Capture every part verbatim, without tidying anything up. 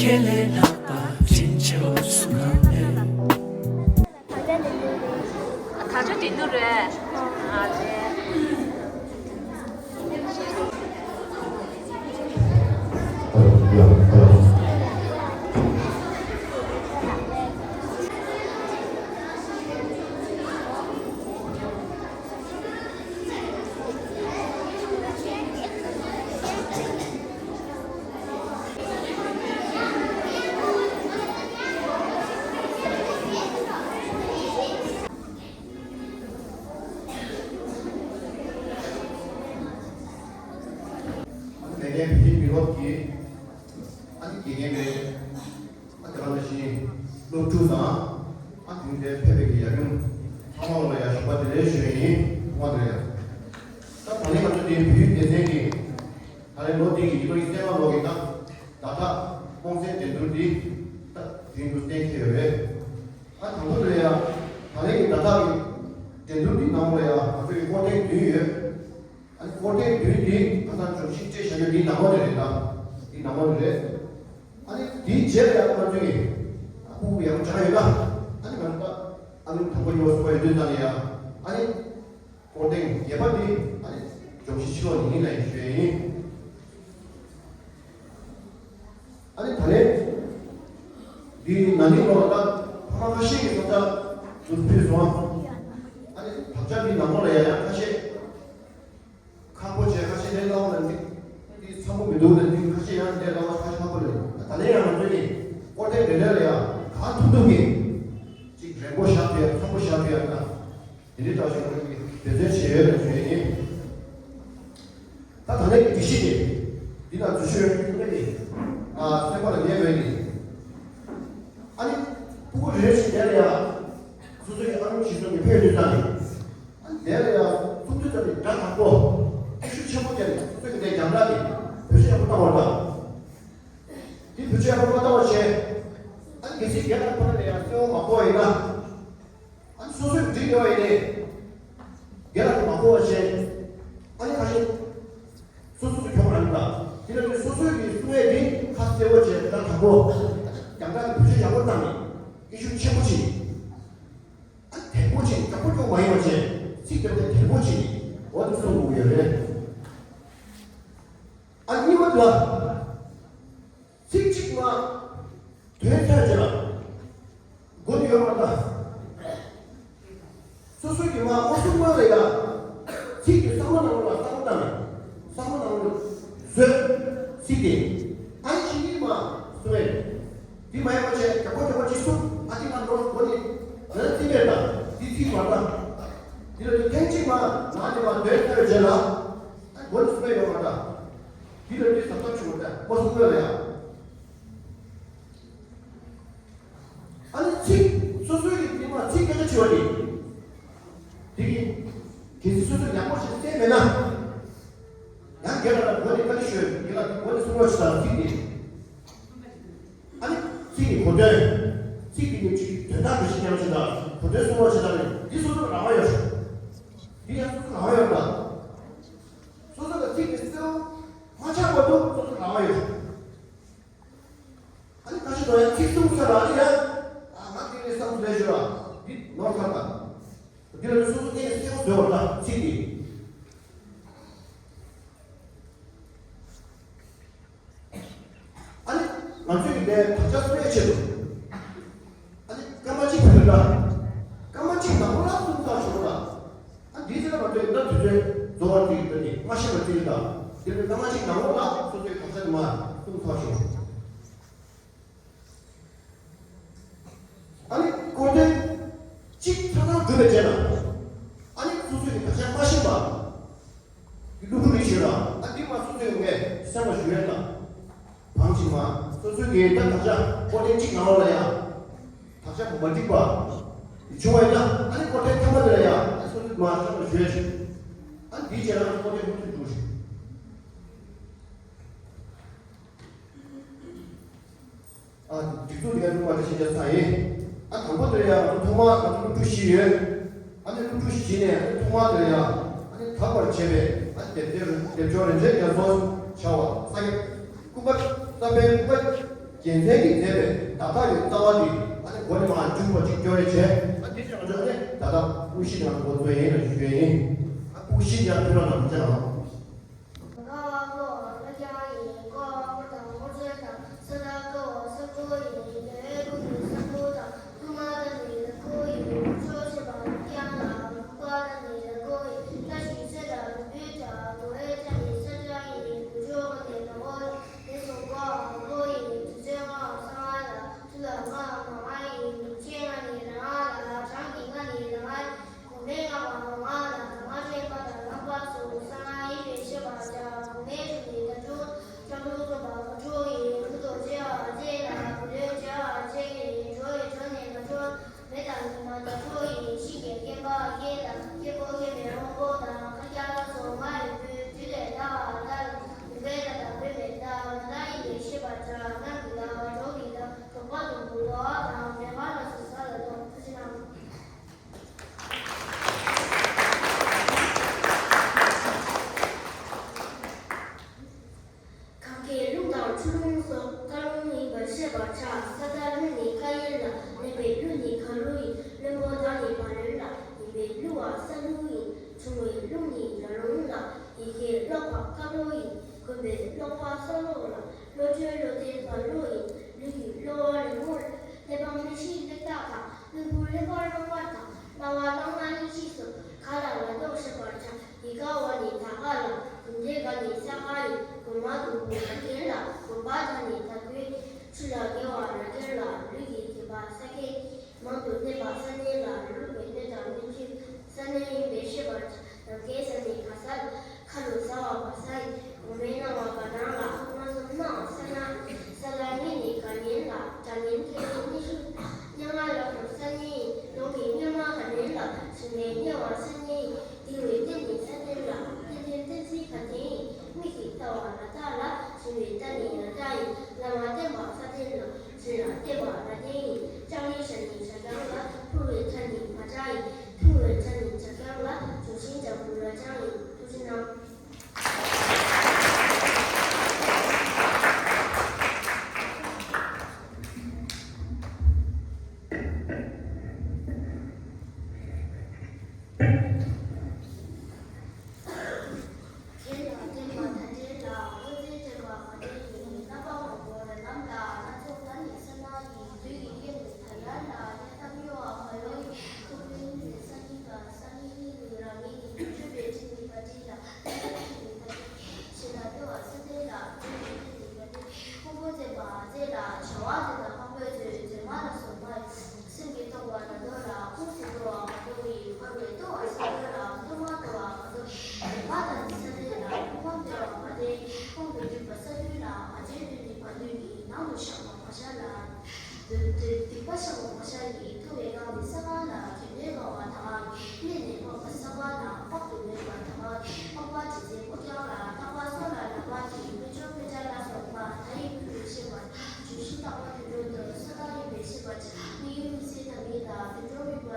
ཁེ་ལས་ལྷག་པ་དྲིན་ཆེའོ་གསུང་ག་མེད། ད་ཆ་དེ་འདུག་རེད། ཨ་ལས། དགེ་རྒན་བུ་ཁྲིད་མི་རོགས་ཀྱིས། ཨ་ནི་དགེ་རྒན་རེད། ཨ་དེ་ག་ནང་བཞིན་སློབ་ཕྲུག་དང་། ཨ་དེ་འདྲའི་ཕེབས་པའི་གི་ཡབ་ཡུམ་ཚང་མ་ལ་ཡང་ཞུ་བ་དེ་ལས་ཞུ་ཡས་ཡིན། ཐུགས་མ་དེ་ལ་ཡང་། ད་ད་ལན་ང་ཚོ་དེ་བོད་ཡིག་སྡེ་ཚན་གྱི་ད་ལན་ལོ་འདི་གི་ཉིས་སྟོང་ཉི་ཤུ་རྩ་ལྔ་ལོ་གི་ད་བརྡ་དག་སྤོང་གསེང་འགྲན་བསྡུར་འདི་ད་དེ་རིང་དུ་གཏན་འཁེལ་ཡོད་རེད། ཨ་དང་པོ་དེ་ལ་ཡང་ད་ལན་གྱི་བརྡ་དག་གི་འགྲན་བསྡུར་འདི་ནང་ལ་ཡང་ང་ཚོ་ཡི་སྐོར་ཐེངས་བདུན་ཡོད། ཨ་ནི་སྐོར་ཐེངས་བདུན་འདི་ང་ཚང་སྦྱོང་གཞི་སྤྲད་བཞག་རྒྱུ་འདི་ནང་པ་དེ་རེད་ད། འདི་ནང་པ་དེ་རེད། ཨ་ནི་འདིའི་རྗེས་ལ་ཡང་ང་ཚོས་ཀྱི་ཨ་ཁུག་ཡག་པོ་སྦྱངས་ཡོད་ན། ཨ་ནི་ང་ཚོ་ད་ཨ་ནི་དང་པོ་གཉིས་པ་གསུམ་པ་ཡོད་དུས་ཙང་ནས་ཡང་ཨ་ནི་སྐོར་ཐེངས་བརྒྱད་པ་འདི་ཨ་ནི་སྦྱོང་གཞི་ཕྱི་ལོགས་ནས་ཡིན་ན་ཡིན་ཞུ་ཡས་ཡིན། ཨ་ནི་ད་ལན་འདི་ན་ནིང་ལོ་ལ་ད་ཕ་མ་ཁ་ཤས་ཀྱིས་ས་ཆ་འདུ་ཕུལ་སོང་། ཨ་ནི་དག་ཆ་འདི་ནང་ལོགས་ལ་ཡང་ཡང་ཁ་ཤས། ཁག་པོ་བྱས་ཁ་ཤས་ལས་སླ་བོ་ལ་འདི་འདི་འཚམ་པོ་མི་འདུག་ལ་འདི་ཁ་ཤས་ཡང་ལས་སླ་བོ་ཁ་ཤས་ཁག་པོ་རེད། ད་ལན་ཡང་ང་ཚོས་ཀྱི་སྐོར་ཐེངས་རེ་རེ་ལ་ཡང་གང་ཐུབ་ཐུབ་ཀྱིས་ཅིག་རན་པོ་བཞག་ཐུབ་ཡ་འཚམ་པོ་བཞག་ཐུབ་ཡ་ད་དེ་འདྲའི་ཐོག་ཞིག་ང་ཚོས་ཀྱི་འབད་བརྩོན་བྱས་ཡོད་ལ་ཞུ་ཡ་ཡིན། ད་ད་ལན་གྱི་སྒྲིག་གཞི་དེ་འདི་ན་འཛུལ་ཞུགས་ཡོད་ཀྱི་ཨ་སེམས་པ་ལ་ངེས་དགོས་ཀྱི། ཨ་ནི་ཕྲུ་གུ་རེ་རེ་བཞིན་དེ་ལ་ཡང་སོ་སོའི་ཨ་ནུ་གཞིས་སོ་ནས་ཕེབས་ཡོད་དུས་ཙང་ནས། ཨ་ནི་དེ་ལ་ཡང་སུམ་ཅུ་ཙམ་ནས་སྒྲ་དག་པོ་སྐད་ཤུགས་ཆེན་པོ་བྱས་ནས་སོ་སོའི་གི་དེ་རྒྱང་བསྒྲགས་ཀྱིས་བེད་སྤྱོད་ཡག་པོ་བཏང་བ་དང་། དེ་བེད་སྤྱོད་ཡག་པོ་མ་བཏང་བ་བྱས། ཨ་ནི་གལ་སྲིད་སྒེར་ལ་ཁོ་ན་ལ་ཡང་གསལ་བོ་མ་གོ་བ་ཡིན་ན། ཨ་ནི་སོ་སོའི་འགྲིག་ཡོད་པ་ཡིན་ནའི། སྒེར་ལ་མ་གོ་བ་བྱས། ཨ་ནི་ཁ་ཤས་སོ་སོ་སོ་གྱོང་རང་ག་དེ་ལ་དེ་སོ་སོའི་གི་གསུང་ཡས་དེ་ཁ་གསལ་བོ་བྱས་ད་དང་པོ་རྒྱང་བསྒྲགས་ཀྱི་བེད་སྤྱོད་ཡག་པོ་བཏང་ནས་སྐད་ཤུགས་ཆེན་པོ་བྱས། ཨ་དལ་པོ་བྱས་དྲག་པོ་སྐྱོ་མ་ཡིན་པ་བྱས་ཚིག་དེ་དལ་པོ་བྱས་འོ་དེ་གསུང་དགོས་ཡོད་རེད། ཨ་གཉིས་པ་ལ། ཚིག་གཅིག་མ། དོན་ཐོས་ཅེ་ལ། མགོ་ནས་ཡོང་བ་དང་། སོ་སོའི་གི་མ་འོ་སུ་མ་རེ་ཡ། ཚིག་གི་བསམ་བློ་ནང་ལ་བསམ་བློ་བཏང་ནས། བསམ་བློ་ནང་ལ་བཟོས། ཚིག་དེ། ཨ་ནི་ཤི་ནི་མ། སུ་རེད། དེ་མ་ཡིན་པ་བྱས་རྒྱ་ཁོ་རྒྱ་ཁོ་ཅི་སུ་ཨ་ཏི་མ་འགྲོ་མགོ་ནས། ང་ཚིག་རེད་དང་དེ་ཚིག་མ་དང་། དེ་ལ་དེ་ཐེངས་གཅིག་མ་ང་ནས་མ་དོན་ཐོས་ཅེ་ལ། ཨ་མགོ་ནས་སུ་རེད་ཡོང་བ་དང་། དེ་ལ་དེ་ཟབ་ཐབས་བྱུང་བ་དང་མ་སུ་རེད་ལ་ཡ། ཨ་ནི་ཚིག་སོ་སོའི་གི་ཉི་མ་ཚིག་སྐད་ཆ་ཆེ་བ་དེ། དེ་གི་གལ་སྲིད་སོ་སོས་ཡག་པོ་ཞིག་གསན་མེད་ན། ཡང་སྒེར་ལ་མགོ་ནས་བཀའ་འདྲི་ཞུ་ཡ་སྒེར་ལ་མགོ་ནས་གསུང་རོགས་ཞུ་དང་ཚིག་དེ། ཨ་ནི་ཚིག་གི་གོ་དོན། ཚིག་དེ་གི་ཅིག་དོན་དག་གི་ཞིག་ཡང་ཞིག་དང་གོ་དོན་གསུང་རོགས་ཞུ་དང་འདི་སོ་སོ་ལ་རང་དབང་ཡོད་ཞུ། འདི་ཡང་སོ་སོ་ལ་རང་དབང་ཡོད་དང་། སོ་སོ་ལ་ཚིག་དེ་གསལ་བོ་མ་ཆགས་པ་འདུག་སོ་སོ་ལ་རང་དབང་ཡོད་ཞུ། ཨ་ནི་ཁ་ཤས་ཀྱིས་ཡང་ཚིག་གསུམ་ཟེར་བ་ཨ་ནི་ཡང་ཨ་ང་དེ་ནས་བསམ་ཚུལ་ལས་ཞུ་བ་འདི་ནོར་ཚར་དང་། འདི་ལ་ནི་སོ་སོ་སྐད་གསལ་པོ་བཟོས་པ་དང་ཚིག་འདི། ཨ་ནི་ང་ཚོས་ཀྱི་དེ་དག་ཆ་གསུང་ཡས་ཆེད་དུ། ཨ་ནི་སྐར་མ་གཅིག་ཕུལ་ལ། སྐར་མ་གཅིག་ནང་ལ་གསུང་ཚར་ཞུ་བ་དང་། ཨ་འདིའི་ཚེ་ལ་ང་ཚོས་ཡིན་ན་དུས་ཚོད་རྫོགས་པ་དེ་ཡིན་པ་ནི་མ་ཤེས་པ་ཅི་ཡིན་དང་། དེ་ལས་སྐར་མ་གཅིག་ནང་ལ་སོ་སོའི་དག་ཆ་དེ་མ་གསུང་ཚར་ཞུ། ཨ་ནི་སྐོར་ཐེངས་གཅིག་ཚང་ཚང་གྲུབ་པའི་རྗེས་ལ། ཨ་ནི་སོ་སོའི་དག་ཆ་མ་ཤེས་པ། སློབ་ཕྲུག་རིགས་ཤིག་ལ་ཨ་འདི་མ་སོ་སོའི་ངས་གསན་པ་ཞུ་ཡས་དང་། བང་ཆེན་མ་སོ་སོའི་གི་ད་དག་ཆ་སྐོར་ཐེངས་གཅིག་ནང་ལ་ཡང་། དག་ཆ་མ་འགྲིག་པ། བྱུང་བ་ཡིན་ན་ཨ་ནི་སྐོར་ཐེངས་ཐ་མ་དེ་ལ་ཡང་ཨ་སོ་སོའི་མ་གསན་པ་ཞུ་ཡས་ཤིག་ཨ་འདིའི་རྗེས་ལ་སྐོར་ཐེངས་ལྔ་བཅུ་འགྲོ་ཞིག་ཨ་སྒྲིག་འཛུགས་འདི་ག་སློབ་མ་འདི་ཤེས་བྱ་ས་ཡིན། ཨ་དང་པོ་དེ་ཡང་ང་ཚོ་ཐོག་མར་ང་ཚོ་སློབ་ཕྲུག་བཞི་ཡོད། ཨ་ནི་སློབ་ཕྲུག་བཞི་ནས་ཨ་ནི་ཐོག་མར་དེ་ཡང་ཨ་ནི་དག་པར་བྱས་པའི་ཨ་ནི་སྡེབ་སྦྱོར་སྡེབ་སྦྱོར་རིན་ཆེན་རྒྱ་མཚོ་བྱ་བ་ས་སྐྱ་ཀུན་དགའ་བསམ་འཕེལ་ཀུན་དགའ་ རྒྱལ་མཚན་གྱིས་མཛད་པའི་བརྡ་དག་གི་རྩ་བ་འདི་ཨ་ནི་མགོ་ནས་མར་མཇུག་བར་གཅིག་སྐྱོར་རེ་བྱས། ཨ་འདི་ནས་ང་ཚོས་ཨ་ནི་ད་ལྟ་དབུ་བཞི་ནང་འགོ་འཛུགས་ཡིན་ལ་ཞུ་ཡ་ཡིན། ཨ་དབུ་བཞི་ཡར་ཕུལ་རོགས་གནང་། མི་ཚེ་རང་། གང་གིས་རླུང་དང་ཆུ་རླུང་སོགས་རྐང་རླུང་ཡིན་པར་ཤེས་པར་བྱ། ས་མཐར་རླུང་ནི་རྐང་ཡིན་ལ། ནད་པའི་རླུང་ནི་གང་རུང་ཡིན། བླུན་པོ་དག་ནི་བ་ལོན་ལ། ཡིན་པས་བསླུ་བ་ས་རླུང་ཡིན། འབྱུང་བའི་རླུང་ནི་ཡར་རླུང་ལ། ཡི་གེ་ཀློག་པ་རྐང་ཀློག་ཡིན། གོན་པས་ཀློག་པ་ས་ཀློག་ལ། བློ་གྲོས་བློ་ལྡན་བ་ཀློག་ཡིན། ལུས་ཀྱི་གློ་བ་རིང་མོ་ལ། གླེགས་བམ་གླེགས་བཞི་གླེགས་ཐག་དང་། གླིང་བུ་གླེགས་བམ་གླེགས་བར་དང་། གླ་བ་གླང་མ་གླིང་བཞི་སོགས། ག་ལ་ལ་ལྡོག་ཤེས་པར་བྱ། ཡི་ག་བ་ནི་ད་ག་ལ། གུང་ཐེ་ག་ནི་ས་ག་ཡིན། གོང་མ་དུ་བུ་ར་གན་ལ། དགོན་པ་ད་ནི་ད་དགོན། ཆུ་ལ་རྒལ་བ་ར་རྒན་ལ། ལུས་ཀྱི་དགེ་བ་ས་གན། མང་དུ་གནས་པ་ས་གནས་ལ། ལུས་པའི་གནས་དང་གནས་ཚུལ་ས་གནས་ཡིན་པས་ཤེས་པར་བྱ། ནམ་མཁའི་ས་ནི་ག་ས་ལ། ཁ་ལོ་ཟ་བ་བ་ས་ཡིན། འོ་མའི་སྣང་བ་བ་སྣང་ལ། སྣ་ཚོགས་སྣང་ས་ན། ས་ལ་གཉན་ནི་ག་གཉན་ལ། གྲ་གཉན་ཁྱེར་ནི་གཉན་ཤུལ། སྙན་ངག་ལ་ཁོར་ས་གཉན་ཡིན། ལོང་གི་སྙན་མ་ག་གཉན་ལ། ཞིང་ལས་གཉན་བ་ས་གཉན་ཡིན། ལྡིང་བའི་རྟེན་ནི་ས་རྟེན་ལ། རྟེན་འབྲེལ་རྟེན་ཚིག་ག་རྟེན་ཡིན། མིག་གིས་ལྟ་བ་ལ་ལྟ་ལ། བྱིན་པའི་ལྟ་ནི་ལ་ལྟ་ཡིན། བླ་མ་བསྟེན་པ་ས་བསྟེན་ལ། བྱིན་ལ་བསྟེན་པ་ལ་བསྟེན་ཡིན། ལྕགས་རིའི་ཞྭ་ནི་ཞྭ་ལྕགས་ལ། ཕུར་བའི་ཁྲ་ནི་མ་ལྕགས་ཡིན། ཐུང་བའི་ཁྲ་ནི་ལྕགས་ལྕགས་ལ། ལྗོན་ཤིང་ལྕགས་ཕུར་ལ་ལྕགས་ཡིན། ཐུགས་རྗེ་གནང་། གྱེན་ལ་བསྟན་པ་མཐའ་བྲལ་ལ། དངོས་འཛིན་དྲན་པ་མ་བྲལ་ཡིན། རྣམ་པ་མང་པོར་ལམ་ལ། སྣ་ཚོགས་ལྟ་ནི་ས་ན་ཡིན། དུས་ཀྱི་སྐད་ནི་ད་ཡར་ལ། གཡའ་དམ་གཡོ་བ་མ་གཡོ་ཡིན། ཁོ་བོའི་ནི་ས་ནི་ག་ས་ནི་ནི་ནི་རང་ཉིད་ནི། སྤྲུལ་པའི་སྤྲིན་ནི་བ་སྤྲིན་ལ། སྤྲུལ་པའི་སྤྲིན་ནི་བ་སྤྲིན། ཞེས་ལ་སྤྲོ་བ་ས་སྟེང་ལ། སྤྲུལ་པའི་སྤྲིན་ནི་བ་སྤྲིན། ཕུང་པོ་བཙན་པ་བཙན་ལ། བྱ་བ་བཙན་དང་འཕགས་པའི་མཛོད། མཛོད་མ་ལ་སོགས་པ་ཡིན། སེམས་ཀྱིས་རྟོགས་པ་ན་རྟོགས་ལ། ཁོངས་སུ་འགྲོ་བ་མ་རྟོགས་ཡིན། བར་བའི་རྟོགས་པ་ས་རྟོགས་ལ། རྟོགས་མ་རྟོགས་པ་མ་རྟོགས་ཡིན། བ་དང་ས་སྟེང་ལ། ཁོང་བརྟེན་པ་མ་བརྟེན། ཁོང་དུ་འདུས་པ་ས་འདུས་ལ། མ་བརྟེན་དུས་ནི་བ་འདུས་ཀྱི། ནང་དུ་བཤགས་པ་མ་བཤགས་ལ། སྡིག་པ་བཤགས་པ་མ་བཤགས་ཀྱི། མཐོ་བའི་ངང་ནས་ས་གང་ལ། གྱེན་ལས་འོང་བ་དག་གི། སླེབས་ནས་འཕགས་པ་ས་གང་ལ། དཔག་ཏུ་མེད་པ་དག་གི། འཕགས་པ་དྲི་ཟའི་ཕོ་རྒྱང་ལ། རྟག་པ་སོགས་ལ་ལག་པ་གྱིས། དཔེ་ཆོས་དཔེ་ཆ་ལ་སོགས་པ། མཐའ་ཡས་ཀུན་ནས་ཤེས་པ། ཇི་བཞིན་རྟག་པ་དོན་སྒྲུབ་ཏུ། སོ་ཐར་ཡིན་པས་ཤེས་པར་བྱ། དམིགས་ཡུལ་དམིགས་བསལ་དམ་ཡིན་ལ། དོན་སྒྲུབ་དམིགས་པ་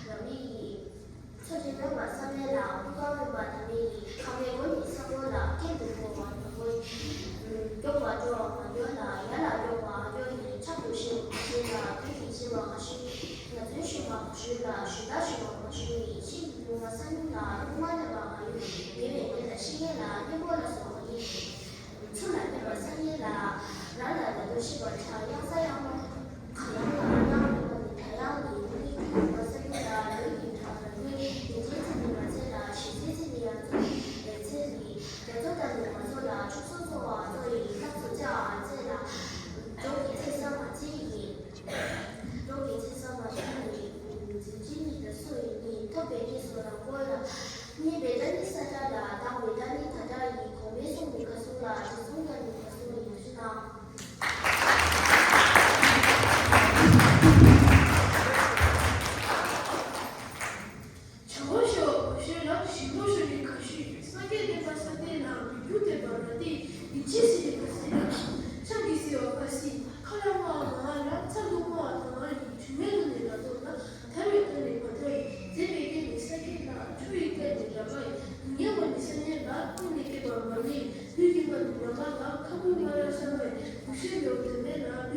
རང་མིན་ཡིན། ཚོགས་ཀྱི་སྨོན་པ་བསམ་ཡས་ལ། སྐུ་གང་སྨོན་པ་དམ་ཡིན་ལ། ཁམས་པའི་སྒོ་ནི་ས་སྒོ་ལ། རྐྱེན་དུ་འཁོར་བ་ནག་པོ་ཡིན། མགྱོགས་པར་འགྲོ་བ་མ་མགྱོགས་ལ། ཡར་ལ་མགྱོགས་པ་མགྱོགས་ཡིན། ཕྱག་ཏུ་ཞུ་བ་ཞུ་ལ། དུས་ཀྱིས་ཞུ་བ་མ་ཞུ་ཡིན། ང་ཚོའི་ཞུ་བ་མ་ཞུ་ལ། ཞུ་ལ་ཞུ་བ་མ་ཞུ་ཡིན། ཤིང་གི་ལུང་བ་ས་སྙིང་ལ། ལུང་བ་ལ་བ་མ་ཡོད། ཉེ་བའི་གནས་ལ་ཤི་ཡས་ལ། གཉེན་པོ་ལ་སོགས་པ་ཡིན། ཆུ་ལ་གནས་པ་ས་གཉིས་ལ། ར་ལ་ལ་དུ་ཤི་བར་བྱ། གཡང་ས་གཡང་མ། ག་གཡང་ལ་གཡང་ལ་ནི་ད་གཡང་ནི། མི་གཉིས་ཀྱི་ཡུལ་བ་ས་གཉིས་ལ། ལུས་ཀྱི་གྲངས་ལ་ལུས། ཡིན་ཚེ་ཚེ་ནི་མ་ཚེ་ལ། ཤི་ཚེ་ཚེ་ནི་ཡང་ཚེ། ལས་ཚེ་ལ། རྒྱ་མཚོ་དང་ནི་མ་མཚོ་ལ། ཕྱུགས་སུ་འཚོ་བ་འཚོ་ཡི། རྟགས་སུ་བཅའ་བ་བཅས་ལ། གྲོགས་ཀྱི་ཚེ་ས་མ་ཚེ་ཡིན། གྲོགས་ཀྱི་ཚེ་ས་མ་ཚེ་ཡིན། འཛིན་གྱི་གཉིས་དང་སུ་ཡིན་ནི། ཐོབ་པའི་གནས་སུ་རང་བཀོད་ལ། གནས་པའི་སྒྲ་ནི་ས་སྒྲ་ལ། གདངས་པའི་སྒྲ་ནི་ད་སྒྲ་ཡིན། གོང་མའི་གསུང་ནི་ག་གསུང་ལ། དེ་གསུང་ཡང་ནི་ག་གསུང་ཡིན། ཞུ་དང་།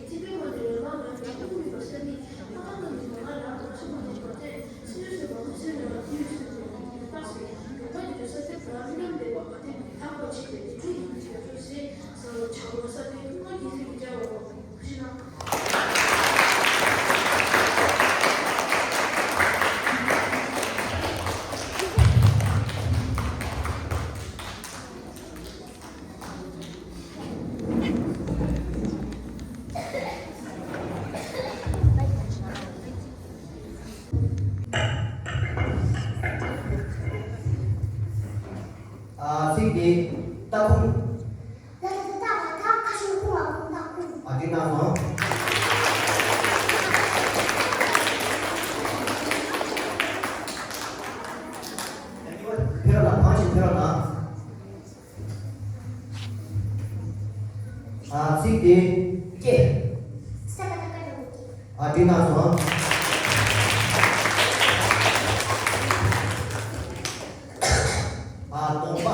ཡིན་ཚེ་དཔེ་མ་ནས་ཡོད་ན་ང་ཡང་ཐུགས་མི་དགའ་ས་ནི་ལྷག་པར་དུ་ནི་ང་རང་ང་ཆུང་མ་ནས་བར་དེར་སེམས་ཤུགས་མང་པོ་སེམས་ནང་ལ་དུས་ཡོད་ཚུལ་དུ་ཡོད་པ་ཞིག་ཡོད་པ་དེ་དུས་ས་དེ་བར་མི་རྣམས་ལས་པ་བར་དེ་ལྷག་པར་ཆེ་བའི་དེ་ཚོ་ཡིན་ཚུལ་ཡོད་ཚུལ་ཞེས་ས་ལ་བྱ་བ་ས་དེ་ཐུགས་ཀྱི་སེམས་ཀྱི་བྱ་བ། ཨ། ཚིག་འདི་ལྟག་ཁུང་། ལ་ལ་ལ་ལྟག་ཁ་ཁ་ཤོ་ཁུང་ལ་ཁུང་ལྟག་ཁུང་། ཨ། འགྲིག་གནང་སོང་། ཕེབས་རོགས་གནང་། ཕངས་ཤིག་ཕེབས་རོགས་གནང་། ཨ། ཚིག་འདི་སྐེ། ས་ཀ་ད་ཀ་ད་གུ་སྐེ། ཨ། འགྲིག་གནང་སོང་། ཨ། གདོང་པ།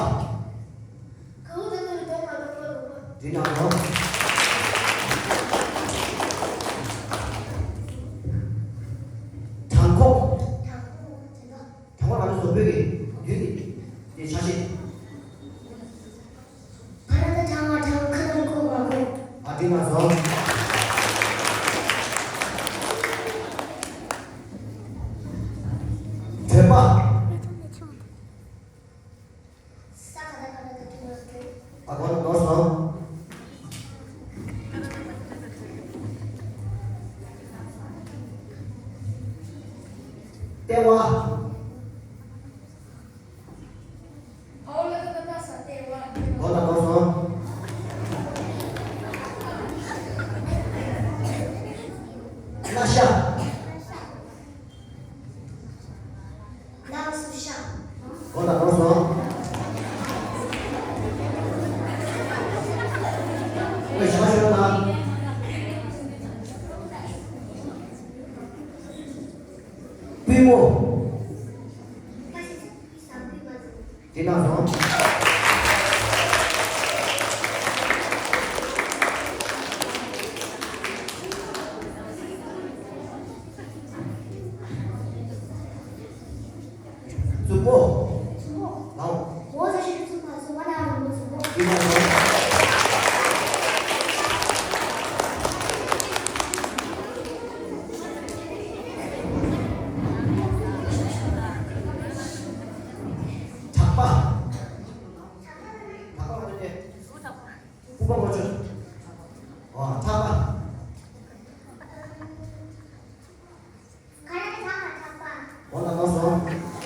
ག་འོ་ད་ད་གདོང་པ་གདོང་པ་གདོང་པ། འགྲིག་གནང་སོང་། བྲང་ཁོག་བྲང་ཁོག་ད་ལྟ། གྲང་བ་ང་ཚོ་བཟོ་བོད་ཀྱི་དུས་ཀྱི་དེ་ཆ་ཤས། ཁ་ན་ད་གྲང་བ་གྲང་ཁ་ན་ཁོག་མ་ཁོག་ཨ། འགྲིག་གནང་སོང་། གྲོད་པ། ས་ཁ་ད་ཁ་ན་ད་གྲོད་པ་གྲོད། ཨ། གོ་ན་ནོར་སོང་། ལྟེ་བ། ཨོ་ལ་ད་ད་ད་ས་ལྟེ་བ། གོ་ན་ནོར་སོང་། སྣ་ཤ། ལགས་སོ་ཤ། གོ་ན་ནོར་སོང་། ཨོ་ཤ་ཤོད་ན། པུས་མོ། དེ་ན་སོང་། གཟུགས་པོ། ལའོ། འོ་ས་ཤི་གཟུགས་པོ་གཟུགས་པོ་ན་རུ་གཟུགས་པོ། དེ་ན་སོང་། ཁྲག་པ། ཁྲག་པ་མ་རེད་དེ། ཕུག་པ་མ་བྱོས། ཨོ། ཁྲག་པ། ག་རེ་ཁྲག་པ་ཁྲག་པ། འོ་ན་ལོ་སོང་།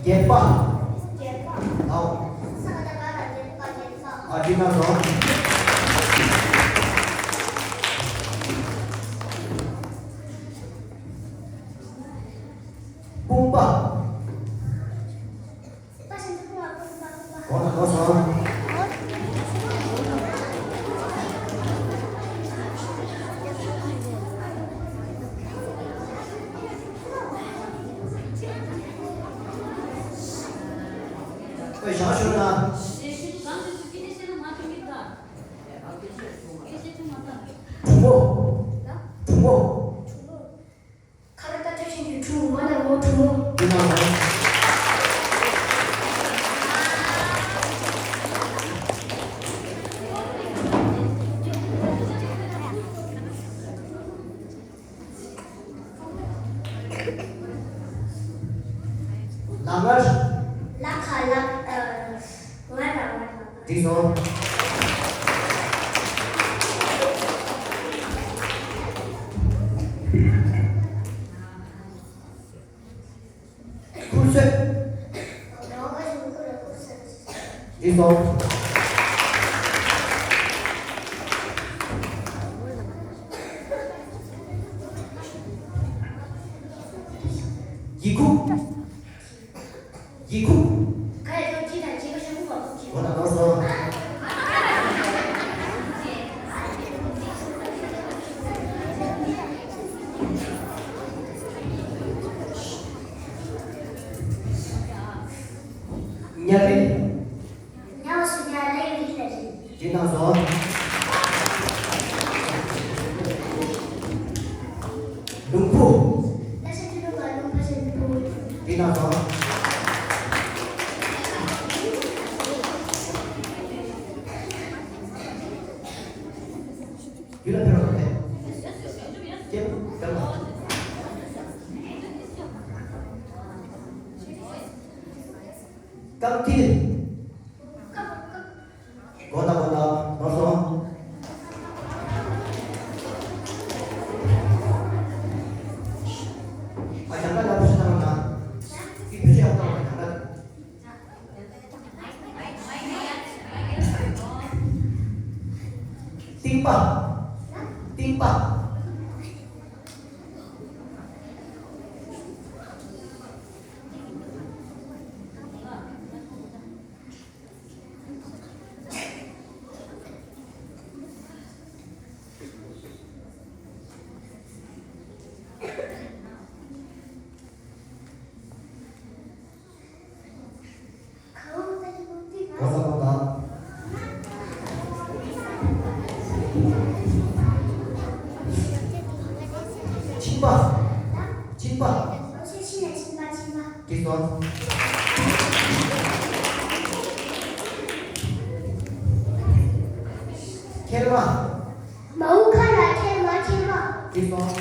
རྒྱན་པ། རྒྱན་པ། ཨའོ། ས་ག་བཏགས་སྒ་ར་བརྒྱད་པ། རྒྱན་པ། ཨ་འགྲིག་གནང་སོང་། དཔུང་པ། པ་ཞབས་ཀྱུ་པ། དཔུང་པ། དཔུང་པ། འོ་ན་འགྲོ་སོང་། ཨེ་ཞང་ཞུ་ན། གྲུ་མོ། གྲུ་མོ། ཁ་ར་ཏ་ཏྲ་ཤིང་གི་གྲུ། མ་ན་མོ། གྲུ་མོ། འདི་ན་མོ། ལག་ངར། ལག་ཁ་ལག་ཨ། ང་རང་ང་རང་། འགྲིག་སོང་། ཁུར་ཚོད། འགྲིག་སོང་། ཡི་གུ། ཡི་གུ། ག་ཡི་གུ། ཇི་དང་ཇི་ག་ཞབས་ཀྱུ་བ་གུ་ཇི། འོ་ན་ལགས་སོ། ཉ་རིལ། ཉ་བ་སུ་ཉ། ར་ཡི་གུ་རི་ལ་རིལ། འགྲིག་གནང་སོང་། ལུང་ཕུ། ལ་ཞབས་ཀྱུ་ལུ། ལུ་ཕ་ཞབས་ཀྱུ་ཕུ། འགྲིག་གནང་སོང་། རྒྱུད་ལ་ཕེབས་རོགས་གནང་། ཁྱེད་རང་། རྐང་མཐིལ། དགོངས་དག་དགོངས་དག། ནོར་སོང་། ཨ། རྒྱང་ཐག་ཡག་པོ་ཞིག་བཏང་རོགས་གནང་། འདི་བེད་སྤྱོད་ཡག་པོ་བཏང་རོགས་གནང་། རྒྱང་ཐག། རྟིང་པ། རྟིང་པ། གོ་ས་གོ་ད། མཆིན་པ། མཆིན་པ། འགྲིག་སོང་། མཁལ་མ། མའོ་ཁ་ལ་མཁལ་མ། མཁལ་མ། འགྲིག་སོང་།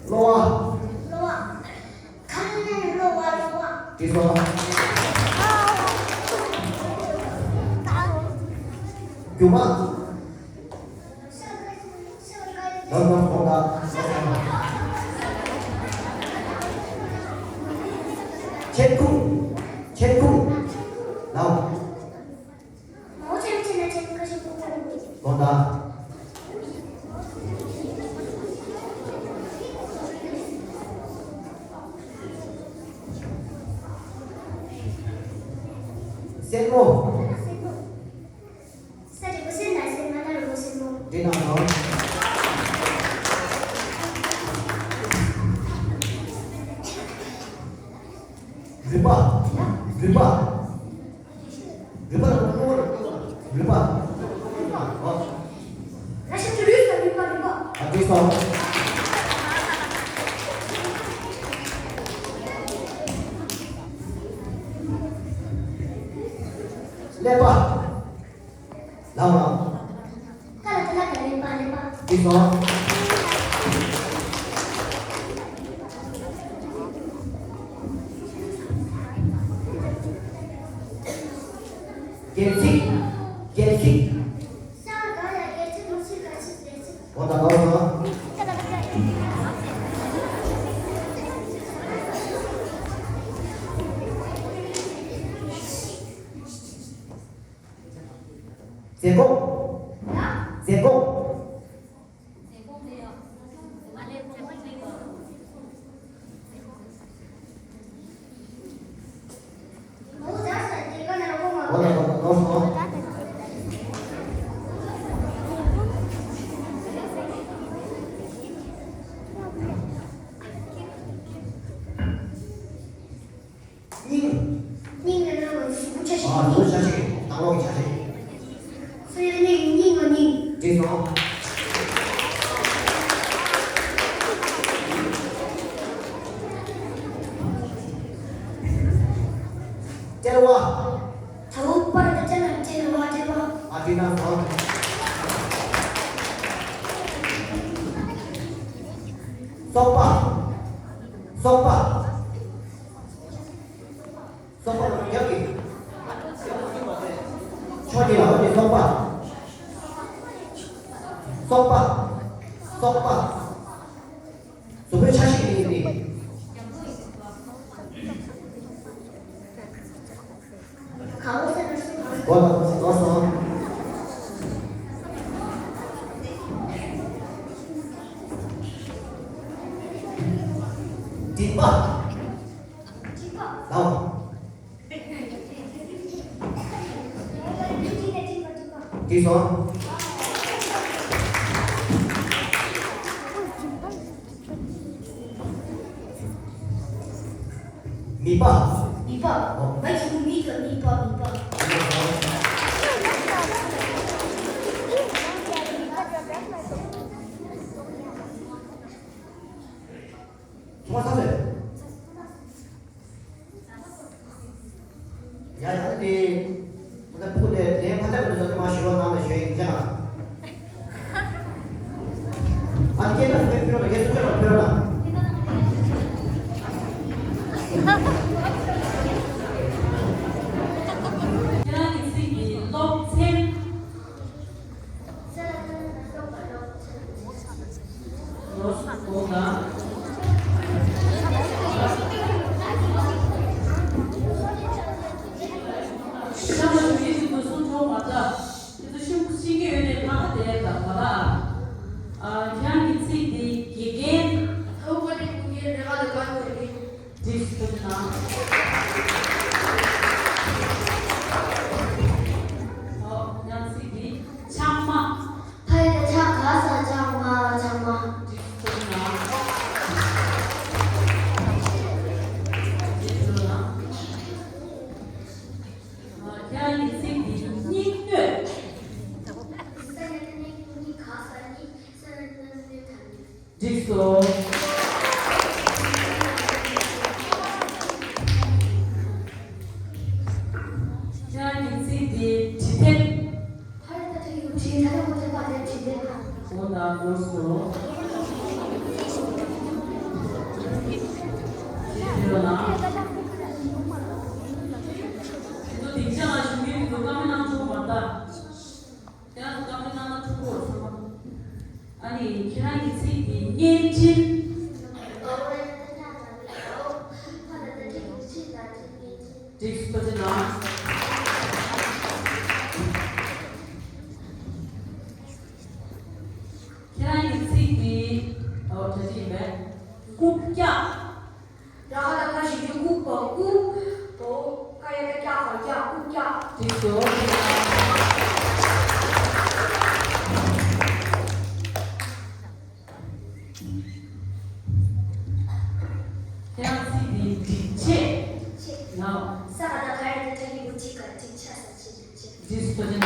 གློ་བ། གློ་བ། ཁ་ལ་གློ་བ། གློ་བ། འགྲིག་སོང་། རྒྱུ་མ། ལོ་ལོ་ལོ་ལ། མཆན་ཁུང་། མཆན་ཁུང་། ལའོ། མའོ་ཆེན་ཆེན་ན་ཆེན་ཁ་ཤས་ཁུ་ཁུ། དགོངས་དག། སེན་མོ། ས་འགྲེང་བུ་སེ་ན་སེན། མ་ན་རོ་མོ། སེན་མོ། འགྲིག་གནང་སོང་། རུས་པ། རུས་པ། རུས་པ་ལ་གློ་བ་རུས་པ། རུས་པ། ཨ། ར་ཞབས་ཀྱུ་རུ། ས་རུས་པ། རུས་པ། ཨ། འགྲིག་སོང་། ཀླད་པ། ལའོ་ལའོ། ཀ་ལ་ཀ་ལ་ཀ། ཀླད་པ། ཀླད་པ། འགྲིག་སོང་། སྒལ་ཚིགས། སྒལ་ཚིགས། ས་ག་ལ་སྒལ་ཚིགས། མུ་ཚིགས། ག་ཚིགས། སྒལ་ཚིགས། འོ་ད་འགྲོ་སོང་། སོག་པ། སོག་པ། སོག་པ་རྒྱབ་ཀྱི། ཕྱོགས་གཅིག་ལ་འོ་དེ་སོག་པ། སོག་པ། སོག་པ། གཟུགས་པོའི་ཆ་ཤས་ཡིན་ཏེ། གོ་ལ་གོ་སོང་། མགྲིན་པ། ལའོ། དེ་སོང་། མིད་པ། མིད་པ། ཨོ། ང་ཆུང་མིད་པ། མིད་པ། མིད་པ། ཚོང་ས་ཟེར། ཡ་ཡ་དེ། ད་ཕུ་དེ་དེ་ཕ་ཏ་གི་ཚོ་དེ་མ་ཞུ་བ་ནང་ལ་ཞུ་ཡིན་ཅང་། ཨ་ནི་སྐད་ཆ་སུ་ཕེབས་ཕེབས་ལ་སྐད་སུ་ཕེབས་ལ་ཕེབས་ལ། ཁྱེད་རང་གི་ཚིག་འདི་སློབ་ཚན། ཤ་མ་ཞུ་ཡིན་ཞུ་དུ་སུ་འགྲོ་མ་ད། དེ་ཚོ་ཤུགས་ཤིང་གི་ཡོད་ནས་ཕ་ག་དེ་ད་ག་ལ། ཨ། ཁྱེད་རང་གི་ཚིག་འདི་དགེ་རྒན། ཨོ་ཁོ་དེ་ཀུན་གྱི་རེ་བ་ལ་དགའ་དགོས་རེད། འགྲིགས་སོང་ན། ཨོ་ཁྱེད་རང་ཚིག་འདི་ཆག་མ། ཕ་ཡི་ད་ཆག་ག་ས་ཆག་མ་ཆག་མ། འགྲིགས་སོང་ན། འགྲིགས་སོང་ན། ཁྱེད་རང་གི་ཚིག་འདི་སྙིང་འདོད། འགྲིགས་སོ། ཁྱེད་རང་གི་ཚིག་འདི་དྲི་དེབ། འོ་ན་འགྲོ་སོང་། ཁྱེད་ཚོ་སྡིངས་ཆ་ལ་བཞུགས་མཁན་དེ་ཚོ་བཀའ་མོལ་གནང་ཆོག་མ་ད། ཁྱེད་རང་ཚོ་བཀའ་མོལ་གནང་ན་ཐུགས་ཁུར་ཚང་མ། ཨ་ནི་ཁྱེད་རང་གི་ཚིག་དེ་བརྙན་འཕྲིན། འགྲིགས་སོང་ན། ཁྱེད་རང་གི་ཚིག་དེ། ཨོ་གྲ་སྒྲིག་ཡིན་པས། རྐུབ་བཀྱག་ར་ག་ད་ག་ཞིག་གི་རྐུབ་པ་རྐུབ། ཨོ་ཀ་ཡ་ད་བཀྱག་པ་བཀྱག་རྐུབ་བཀྱག་འགྲིགས་སོང་། ཁྱེད་རང་ཚིག་འདི་སྒྲིག་ཆས། སྒྲིག་ཆས། ལའོ། ས་ག་ད་ག་ཡ་ད་ཏྲ་གི་གུ་ཏྲི་ག་སྒྲིག་ཆས་ས་ཆས་སྒྲིག་ཆས། འགྲིགས་སོང་།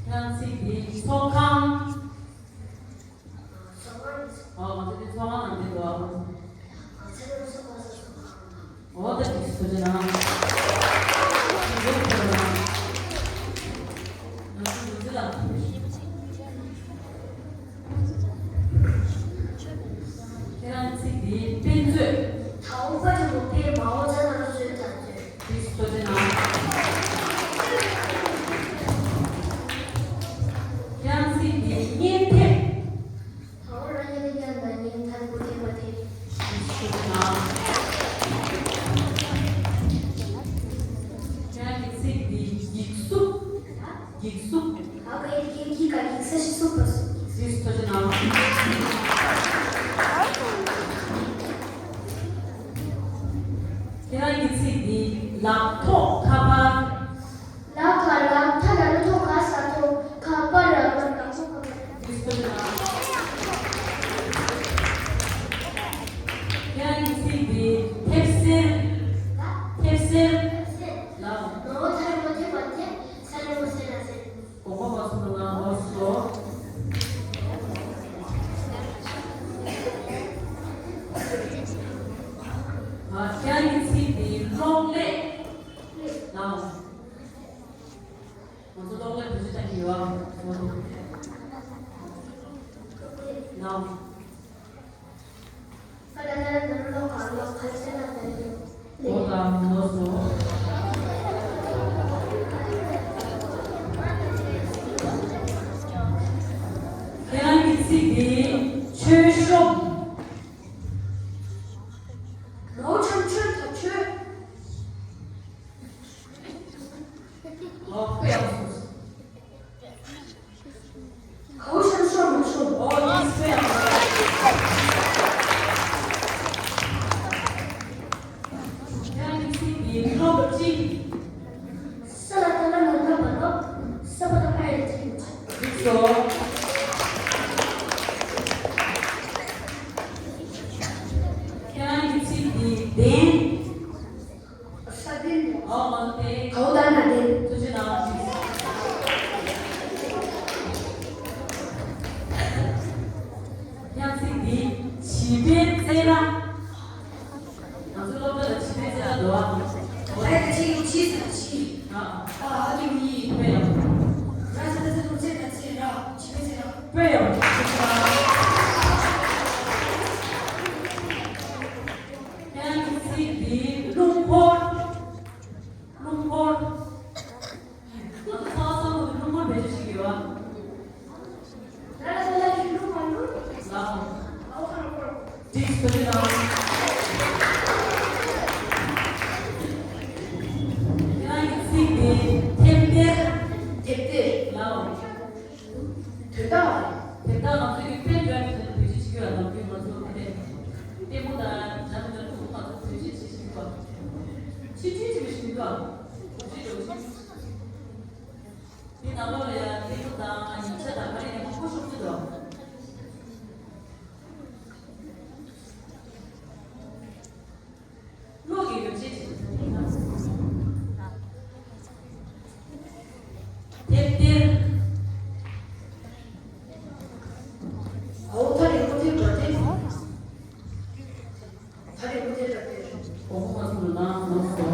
ཁྱེད་རང་ཚིག་འདི་ཚོགས་ཁང་། ཨ། ང་ཚོ་དེ་ཚོགས་ཁང་ནང་འདི་འདུག་ཨ། འོ་ད་འགྲིགས་སོང་། ང་ཚོ་འདི་ལ། ཁྱེད་རང་ཚིག་འདི་དཔེ་མཛོད། ད་འོ་པ་ཅོ་པོ་པའི་མ་འོ་ཅ་ན་རོ་མཛོད་ད་མཛོད། འགྲིགས་སོང་། ཁྱེད་རང་ཚིག་འདི་བརྙན་ཐེབས། ད་འོ་ར་ཉེ་ལི་ཀན་ད་ཉིན་ཐར་པོ་ཐེ་པ་ཐེ། ཁྱེད་རང་གི་ཚིག་འདི་འགྱིག་སུབ། འགྱིག་སུབ། ཨ་ཀ་ཡི་གི་གི་ཀ་གི་ས་ཤི་སུ་པ་སུ། སི་སུ་ཏོ་ཅི་ན། ཁྱེད་རང་གི་ཚིག་འདི་ལག་ཐོགས་ཁ་པར། ལག་ཁ་ལག་ཐ་ལ་ལ་ཐོ་ཁ་ས་ཐོ་ཁ་པར་ར་པར་ལག་ཐོ་ཁ་པར། སི་སུ་ཏོ་ཅི་ན། ཁྱེད་རང་གི་ཚིག་འདི་ཐེབས་སེར། ཐེབས་སེར། ལགས། ནོར་ཐར་མོ་ཐེབས་པ་ཐེབས། ས་རེ་མོ་སེ་ན་སེ། གོ་གོ་བ་སུ་ན་ལ་ཧོ་སོ། ཨ། ཁྱེད་རང་གི་ཚིག་འདི་གློག་ཀླད། ལགས། ཚོ་གློག་ཀླད་བེད་སྤྱོད་བཏང་གི་ཡོད་ཨ། ནའོ། འོ་ད་ངོ་སོ། ཁྱེད་རང་གི་ཚིག་འདི་ཆོས་ཤོབ། ལོ་ཆང་ཆོས་ད་ཆོས། ཨོ་དཔེ་ཡག་པོ་སོང་། གའུ་ཤང་ཤོར་མ་ཤོར། ཨོ་དེ་དཔེ་ཡག་པོ། ཁྱེད་རང་གི་ཚིག་འདི་སློབ་སྤྱི། ས་ལ་ཏ་ལ་ན་ད་བ་ལོ། ས་པ་ཏ་པ་ཡ་ཏི། འགྲིག་སོང་། ཁྱེད་རང་གི་ཚིག་འདི་གདན། ས་གདན། ཨོ་མ་ལོ་དེ། གའུ་ད་ན་གདན། ཐུགས་རྗེ་གནང་། ཁྱེད་རང་ཚིག་འདི་བྱིས་པའི་རྩེད་ར། ང་ཚོའི་སློབ་གྲྭ་ལ་བྱིས་པའི་རྩེད་ར་འདུག་ཨ། ཨ་ཡ་ད་ཅི་ཡོད་ཅི་ཟེར་ཅི། ཨ་ཨ་ཨ་ཀི་མི་ཡི་དཔེ་ཡག་པོ། ར་ས་ད་ས་དུ་རྩེད་ད་རྩེད་ར་བྱིས་པའི་རྩེད་ར། དཔེ་ཡག་པོ། ཁྱེད་རང་གི་ཚིག་འདི་རླུང་འཁོར། རླུང་འཁོར། ང་ཚོ་ཚ་བ་ཚ་བ་གི་རླུང་འཁོར་བེད་སྤྱོད་བྱེད་ཀྱི་ཡོད་ཨ། ལའོ། འགྲིག་སོང་ལ། ཁྱེད་རང་གི་ཚིག་དེ་ཐེབས་གཏེར། ཐེབས་གཏེར། ལའོ། དོན་དག་དེ་ལྟར་ང་ཚོའི་གི་དཔེ་འདྲ་མི་འདྲ་བེད་སྤྱོད་བྱེད་ཀྱི་ཡོད་ལ། ལམ་རྒྱུན་ང་ཚོ་ག་དེ་ལྟད་མོ་དང་འདྲ་མི་འདྲ་ཐུག་ང་ཚོ་བེད་སྤྱོད་བྱེད་བཞིན་པ། ཕྱི་ཕྱི་ཕྱི་བཞིན་པ། བེད་སྤྱོད་བྱེད་བཞིན། དེ་ནང་ལོགས་ལ་ཡང་ལྟད་མོ་དང་ཡིག་ཆ་དང་ག་རེ་ཡང་མང་པོ་ཤོག་ཚུལ་དང་། གློག་གི་ཡོ་བྱད་ཅིག་ཐེབས་གཏེར། ཨའོ་ཐ་རི་མོ་ཐེབས་པ་དེ། ད་རེས་མུ་མཐའི་རབ་སྟེར། གོང་མ་ཚོ་ལ་ནང་ལོགས་སོ།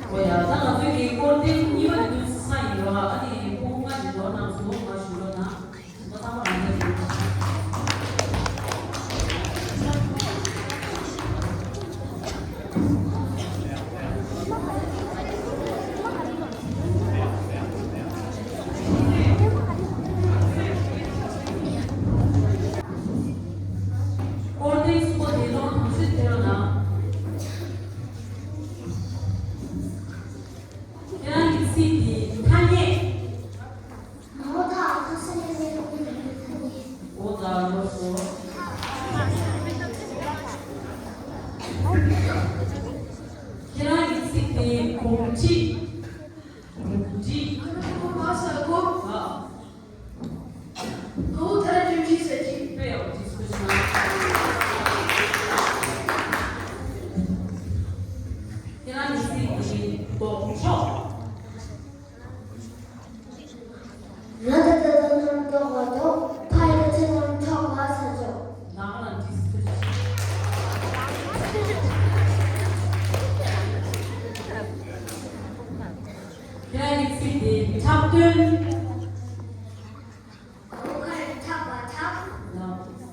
ཨོ་ཡ། ད་ང་ཚོའི་གི་སྐོར་ཐེངས་གཉིས་པ་དེ་དུས་སུ་ས་ཡིན་རོགས། ཨ་ནི་ཕྲུ་གུ་ལྔ་ཞིག་འདོར་གནང་སོང་། མ་ཞུ་རོགས་གནང་། ད་ཚང་མ་རང་འཇགས་ཡིན། སྐོར་ཐེངས་གསུམ་པ་དེ་ལོ་ཐུགས་རྗེ་ཆེ་ལ། ཁྱེད་རང་གི་ཚིག་དེ་ཐ་སྙད། ངོ་ཐག་ཐག་ས་ཡ་ཡ་ཡ་ཡ་ཐ་སྙད། འོ་ད་ལོ་སོ། ཁྱེད་རང་གི་ཚིག་དེ་གོམས་འདྲིས། གོམས་འདྲིས། ཁོ་ན་ཁོ་མ་ས་གོ། ཨ། ལོ་ཐ་ར་ཅུན་ཅི་ས་ཅི། དཔེ་ཡག་པོ་ཅིག་གསུངས་སོང་། ཁྱེད་རང་གི་ཚིག་དེ་ལྡོག་ཕྱོགས། ར་ད་ད་ད་ན་ལྡོག་པ་ལྡོག་ཕ་ཡ་ད་ཆ་ན་ཕྱོགས་པ་ས་ཕྱོགས། ལགས་ལ་འདི་སུ། ཁྱེད་རང་གི་ཚིག་དེ་འཁྲབ་སྟོན། གོ་ཁ་རི་འཁྲབ་པ་འཁྲབ། ལགས།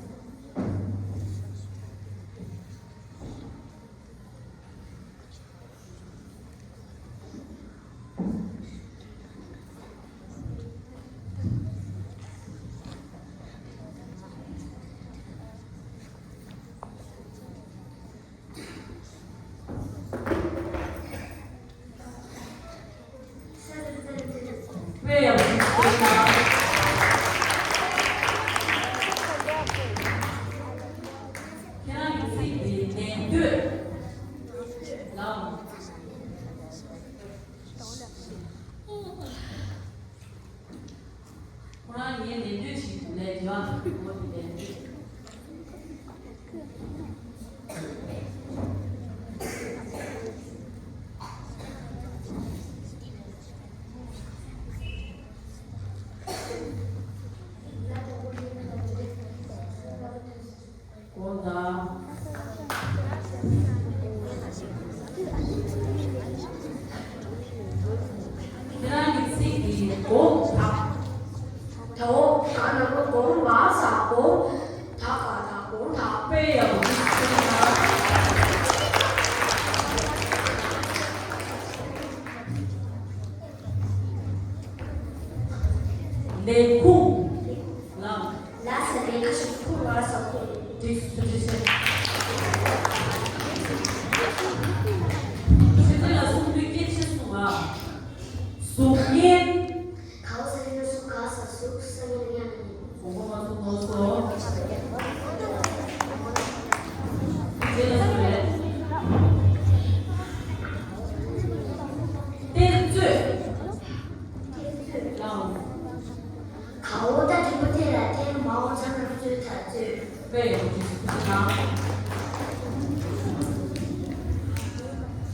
དཔེ་ཡག་པོ་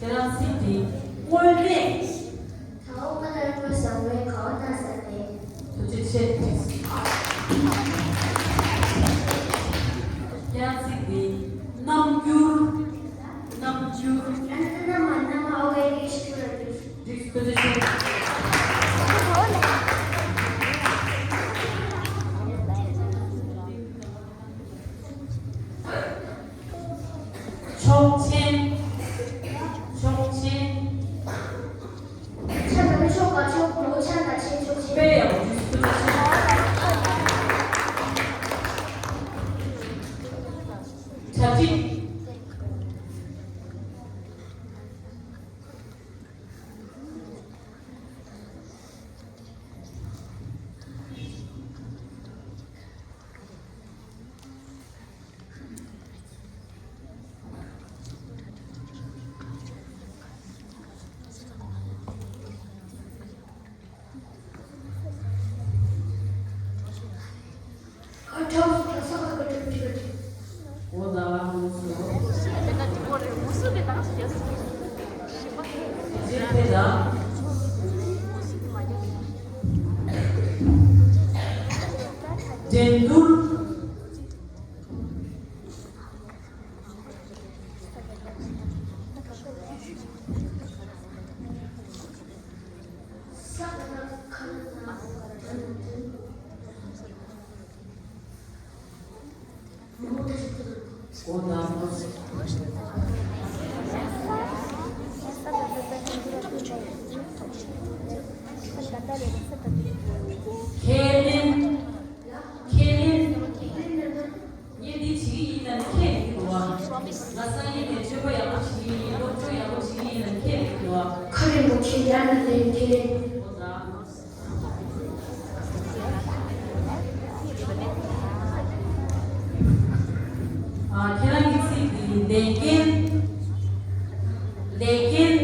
ཁྱེད་རང་ཚིག་འདི་དངོས་གནས། ད་འོ་ང་ལ་དངོས་བཟང་བའི་ག་བ་ན་ས་ཏེ། ཐུགས་རྗེ་ཆེ། ཁྱེད་རང་ཚིག་འདི་རྣམ་འགྱུར། རྣམ་འགྱུར། ཨ་ན་ན་མ་ན་མ་ཨོ་ག་ཡི་ཤི་ཏུ་ར་ཏུ། འགྲིག། ཐུགས་རྗེ་ཆེ། ཆོག་མཆན། ཆོག་མཆན། ཆ་ན་མི་ཆོག་པ་ཆོག་མོ་ཆ་ན་ཆེ་ཆོག་ཆེ། དཔེ་ཡག་པོ་ཐུགས་རྗེ་ཆེ། གྲ་སྒྲིག། འགྲན་བསྡུར། ཁས་ལེན། ཁས་ལེན། ངས་འདི་བྱེད་ཀྱི་ཡིན་ལབ་ནས་ཁས་ལེན་གྱི་འདུག་བ། ང་སང་ཉིན་ནས་སྤྱོད་པ་ཡག་པོ་བྱེད་ཀྱི་ཡིན། སློབ་སྦྱོང་ཡག་པོ་བྱེད་ཀྱི་ཡིན་ལབ་ནས་ཁས་ལེན་གྱི་འདུག་བ། ཁ་རེ་མོ་ཁྱེད་ཡར་ལ་ལེན་ཁས་ལེན། ཨ། ཁྱེད་རང་གི་ཚིག་འདི་ལས་འགན། ལས་འགན།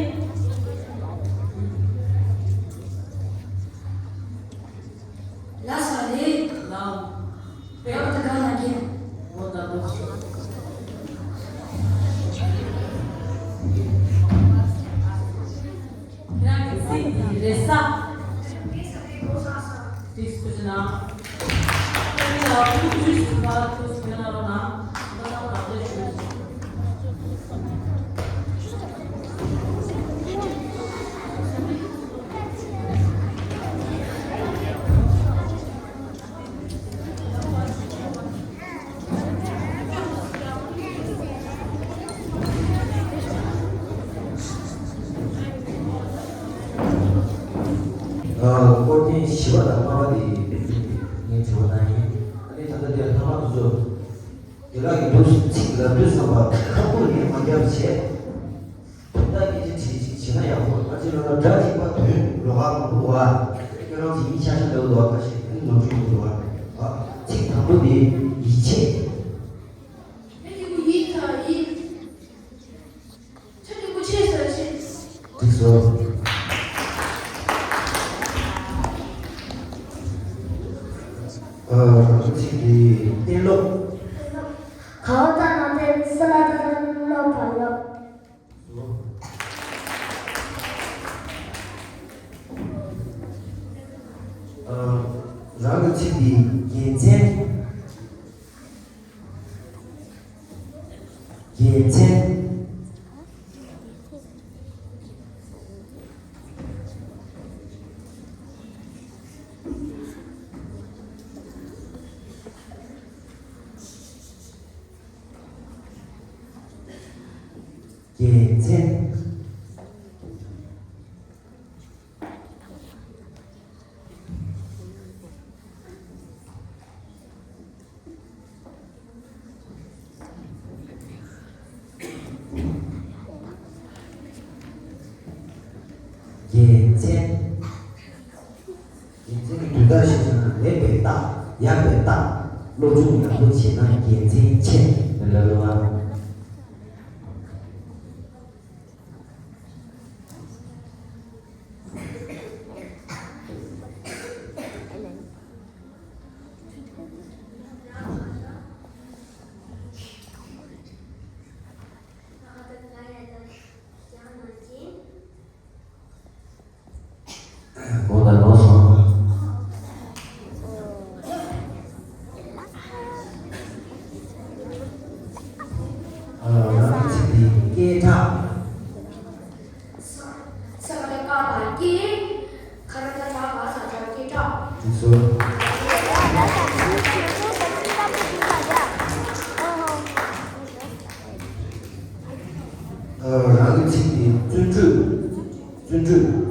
ལ་ས་རེད། ལ། བེའུ་ད་ག་ན་གིན། འོ་ད་འདུག་ཁྱེད་རང་གི་ཚིག་འདི་རེ་ས། ཏིག་སུ་ཅི་ན། ཁྱེད་རང་ལ་ཐུགས་རྒྱུས་སུ་བ་ཐུགས་སུ་ན་རོ་ན། ད་ད་ད་ད་ཞུ། ཨ། སྐོར་ཐེངས་བཞི་པ་དང་ལྔ་པ་དེ་ངས་དྲི་བ་བཏང་ཡིན། ཨ་ནི་ད་ལྟ་དེ་ལྷག་མ་དུ་ཚོ་དེ་ལ་ཡིན་དུས་ཚིག་ལབ་དུས་ཙམ་པ་ཁ་ཐུག་ནས་མ་རྒྱབ་བྱས། དོན་དག་སྐད་ཆ་དྲིས་ཅིག་བྱས་ན་ཡག་པོ། ཨ་ཅེ་ལ་ལ་སྒྲ་གཅིག་པ་དོན་ལོགས་ཀ་མང་པོ་བ། ཁྱོད་རང་གི་ཡིན་ཤ་ཤ་འདྲ་བོ་འདུག་ཁ་ཤས་ནི་ནོར་འཁྲུལ་ཡོང་གི་འདུག་ཨ། ཚིག་དང་པོ་དེ་ཡིད་ཆེས། ཡིད་ཆེས་ཟེར་ཅིག་འགྲིག་སོང་། ཨ། ཚིག་དེ་གཏན་སློབ། ག་བ་ད་ན་དེ་ས་ལ་ད་ན་ལོ་བ་ལོ། ཨ། རང་གི་ཚིག་འདི་དགེ་མཚན། དགེ་མཚན། དགེ་མཚན། དགེ་མཚན། དགེ་མཚན་གྱི་དོན་དག་ཤེས་ན་ལེགས་པའི་རྟགས། ཡག་པའི་རྟགས། སློབ་སྦྱོང་ཡག་པོ་བྱས་ན་དགེ་མཚན་ཆེ་ལབ་ལ། ཁྲག་ས་ས་ག་བཏགས་སྐ་ལ་སྐྱེ། ཁ་ར་བཏགས་ཁྲ་ག་ས་ཁྲ་སྐད་ཁྲག་དེ་ཚོ། ཨ། རང་གི་ཚིག་དེ་བརྩོན་འགྲུས། བརྩོན་འགྲུས།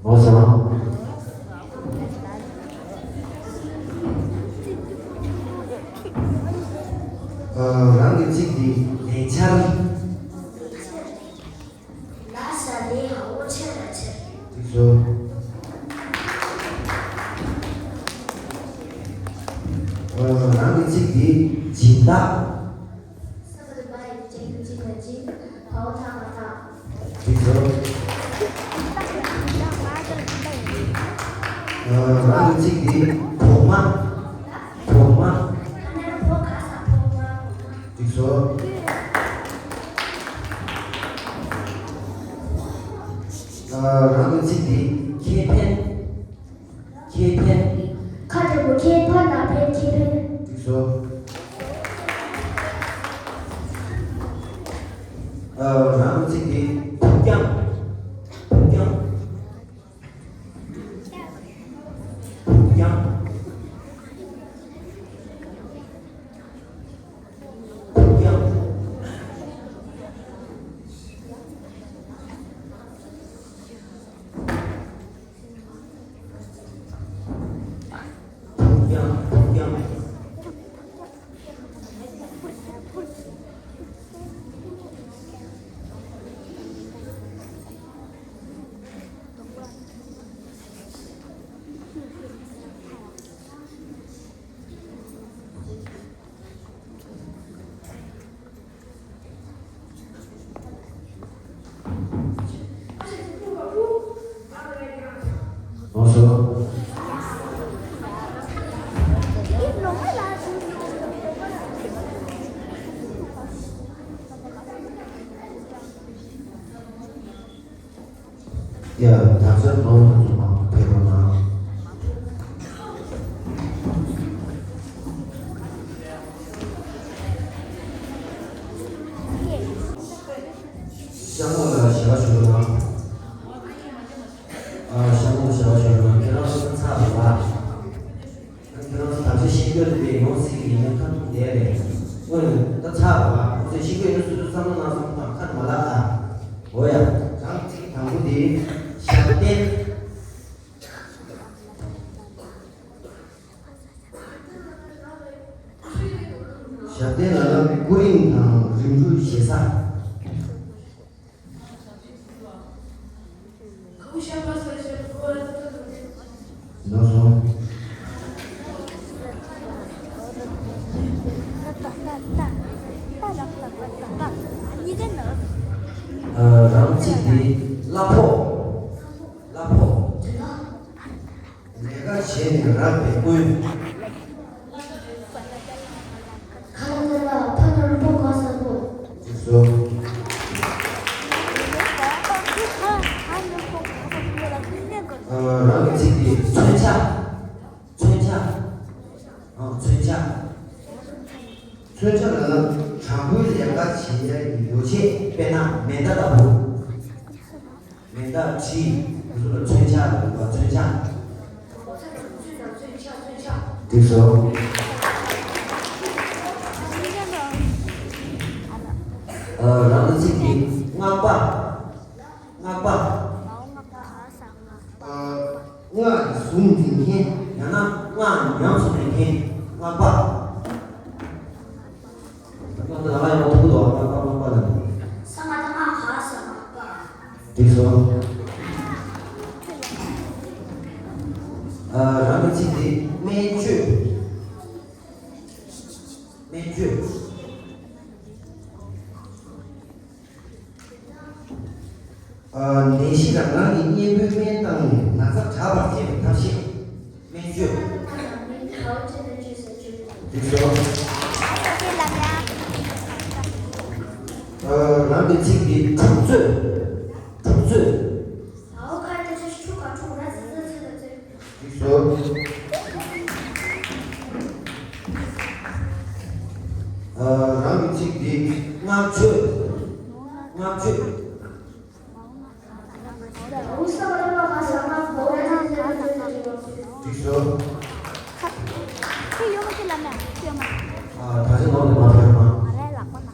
ལོ་སོང་། ཨ། རང་གི་ཚིག་དེ་ལས་འཆར། ལ་ས་ལས་འོ་ཆ་ལ་ཆ། འགྲིག་སོང་། ཨ། རང་གི་ཚིག་དེ་སྦྱིན་བདག་ས་ག་བཏགས་སྦ་ར་བྱ་གི་བྱི་ག་སྦྱིན། བའོ་ཐ་ག་བདག་འགྲིག་སོང་། ཨ། རང་གི་ཚིག་དེ་བོགས་མ། བོགས་མ། ཁ་ན་རོ་བོ་ག་ས་བོགས་མ། འགྲིག་སོང་། ཨ། རང་གི་ཚིག་དེ་ཁེ་ཕན། ཁེ་ཕན། ཁ་འདྲ་པོ་ཁེ་ཕ་ན་ཕན་ཁེ་ཕན། འགྲིག་སོང་། ཨ། རང་གི་ཚིག་དེ་ཕུགས་རྒྱང་། ཕུགས་རྒྱང་། ཕུགས་རྒྱང་། ཕུགས་རྒྱང་། ཕུགས་རྒྱང་། ཕུགས་རྒྱང་། ལགས་སོ། ཡ། ད་ཆ་ནོར་བ་ཚོ་མང་པོ་ཕེབས་རོགས་གནང་། ཤ་མོ་ལ་ཞེ་བ་ཞུ་རོགས་གནང་། ཨ། ཤ་མོ་ལ་ཞེ་བ་ཞུ་རོགས་གནང་། ཁྱེད་རང་ཚོ་ཚར་བ། ཁྱེད་རང་ཚོ་ད་ཆ་ཤེས་རྒྱུ་རེད་པས། ཡོང་སྲིད་ཀྱི་ཡིན་ན་ཁ་ཐུག་བསྡད་རེད། དངོས་གནས་ད་ཚར་བ། ཁོང་ཚོས་ཤེས་ཀྱི་ཡོད་ན་སོ་སོས་བསམ་བློ་གནང་བསམ་བློ་གཏོང་། ཁ་མ་ལག་ཨ། འོ་ཡ། རང་ཚིག་དང་པོ་དེ་ཞབས་བརྟན། ཞབས་བརྟན་ལ་ལ་སྐུ་རིམ་དང་རིམ་གྲོའི་ཞེ་ས། ལགས་སོ། ཨ། རང་ཚིག་དེ་གླ་ཕོགས། གླ་ཕོགས། ལས་ཀ་བྱས་ནས་རག་པའི་སྐུལ། ཁ་ལ་ཁ་ལ་ཕ་ན་རུ་པོ་ག་ས་པོ། འགྲིག་སོང་། ཨ། རང་གི་ཚིག་དེ་མཚོན་ཆ། མཚོན་ཆ། ཨ། མཚོན་ཆ། མཚོན་ཆ་ལ་ལ་དྲང་པོའི་ལས་ཀ་བྱེད་ཡ་ཡི་ཡོ་བྱད། དཔེར་ན་མེ་མདའ་ལྟ་བུ། མེ་མདའ་གྲི། དེ་ཚོ་ལ་མཚོན་ཆ་ལ་ལ་མཚོན་ཆ། འགྲིག་སོང་། ཨ། རང་གི་ཚིག་དེ་སྔགས་པ། སྔགས་པ། ཨ། སྔགས་ཀྱི་གཟུངས་འཛིན་མཁན། ཡང་ན་སྔགས་ཉམས་སུ་ལེན་མཁན། སྔགས་པ། སྔགས་པ་ལ་ཡང་ཐུག་འདུག་སྔགས་པ། སྔགས་པ་ལ། ས་མ་ད་སྔགས་པ། ས་སྔགས་པ། འགྲིག་སོང་། ཨ། རང་གི་ཚིག་དེ་སྨན་བཅོས། སྨན་བཅོས། ཨ། ནད་གཞི་རང་རང་གི་གཉེན་པོའི་སྨན་བཏང་ནས་ན་ཚ་དྲག་པར་བྱེད་པའི་ཐབས་ཤེས། སྨན་བཅོས། འགྲིག་སོང་། ཨ། རང་གི་ཚིག་འདི་འཁྲུག་རྩོད། འཁྲུག་རྩོད། འགྲིག་སོང་། རང་གི་ཚིག་འདི་བསྔགས་བརྗོད། བསྔགས་བརྗོད། འགྲིག་སོང་། ཁྱེད་ཡོད་མ་ཁྱེད་ལབ་ན་ཁྱེད་ཡོད་མ། ཨ། ད་ཆ་ནོར་ནས་མ་ཐོན་མ། ང་རའི་ལག་པ་ན།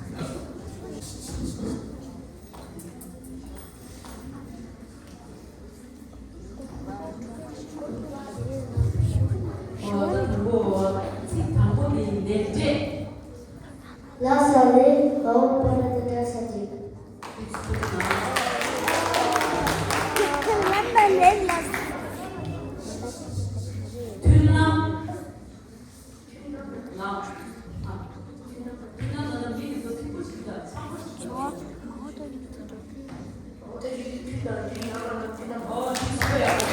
ཨོ། ད་དང་པོ་ཚིག་དང་པོ་དེ་ལེགས་སྤྲད། ལ་ས་ལེ་ཨོ་པ་ར་ཏ་ཏ་ས་ཏི། མཐུན་ལམ། ལ། མཐུན་ལམ་ལ་མི་དེ་ཚོ་ཐིག་པོ་ཞིག་དང་ཚང་པོ་ཞིག་ཡོད། ཨོ་དེ་ཚོ་ཡིན་དུས་དང་དེ་ཡང་ལ་མཐུན་ལམ། ཨོ་དེ་ཚོ་ཡང་།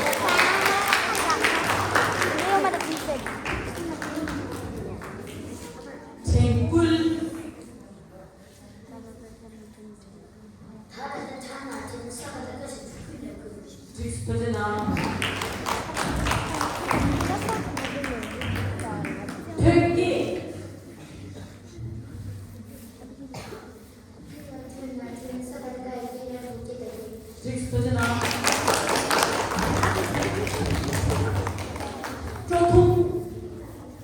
དྲན་སྐུལ། ད་ད་ད་ད་ན་དེ་ས་ག་ད་ག་ཞིག་ཚུགས་ཀྱི་ལས་ཁུར། ཏིག་ཏོ་ཅན་ན། ཐོད་བསྐྱེད། ཏིག་ཏོ་ཅན་ན། སྤྲོ་ཐུང་།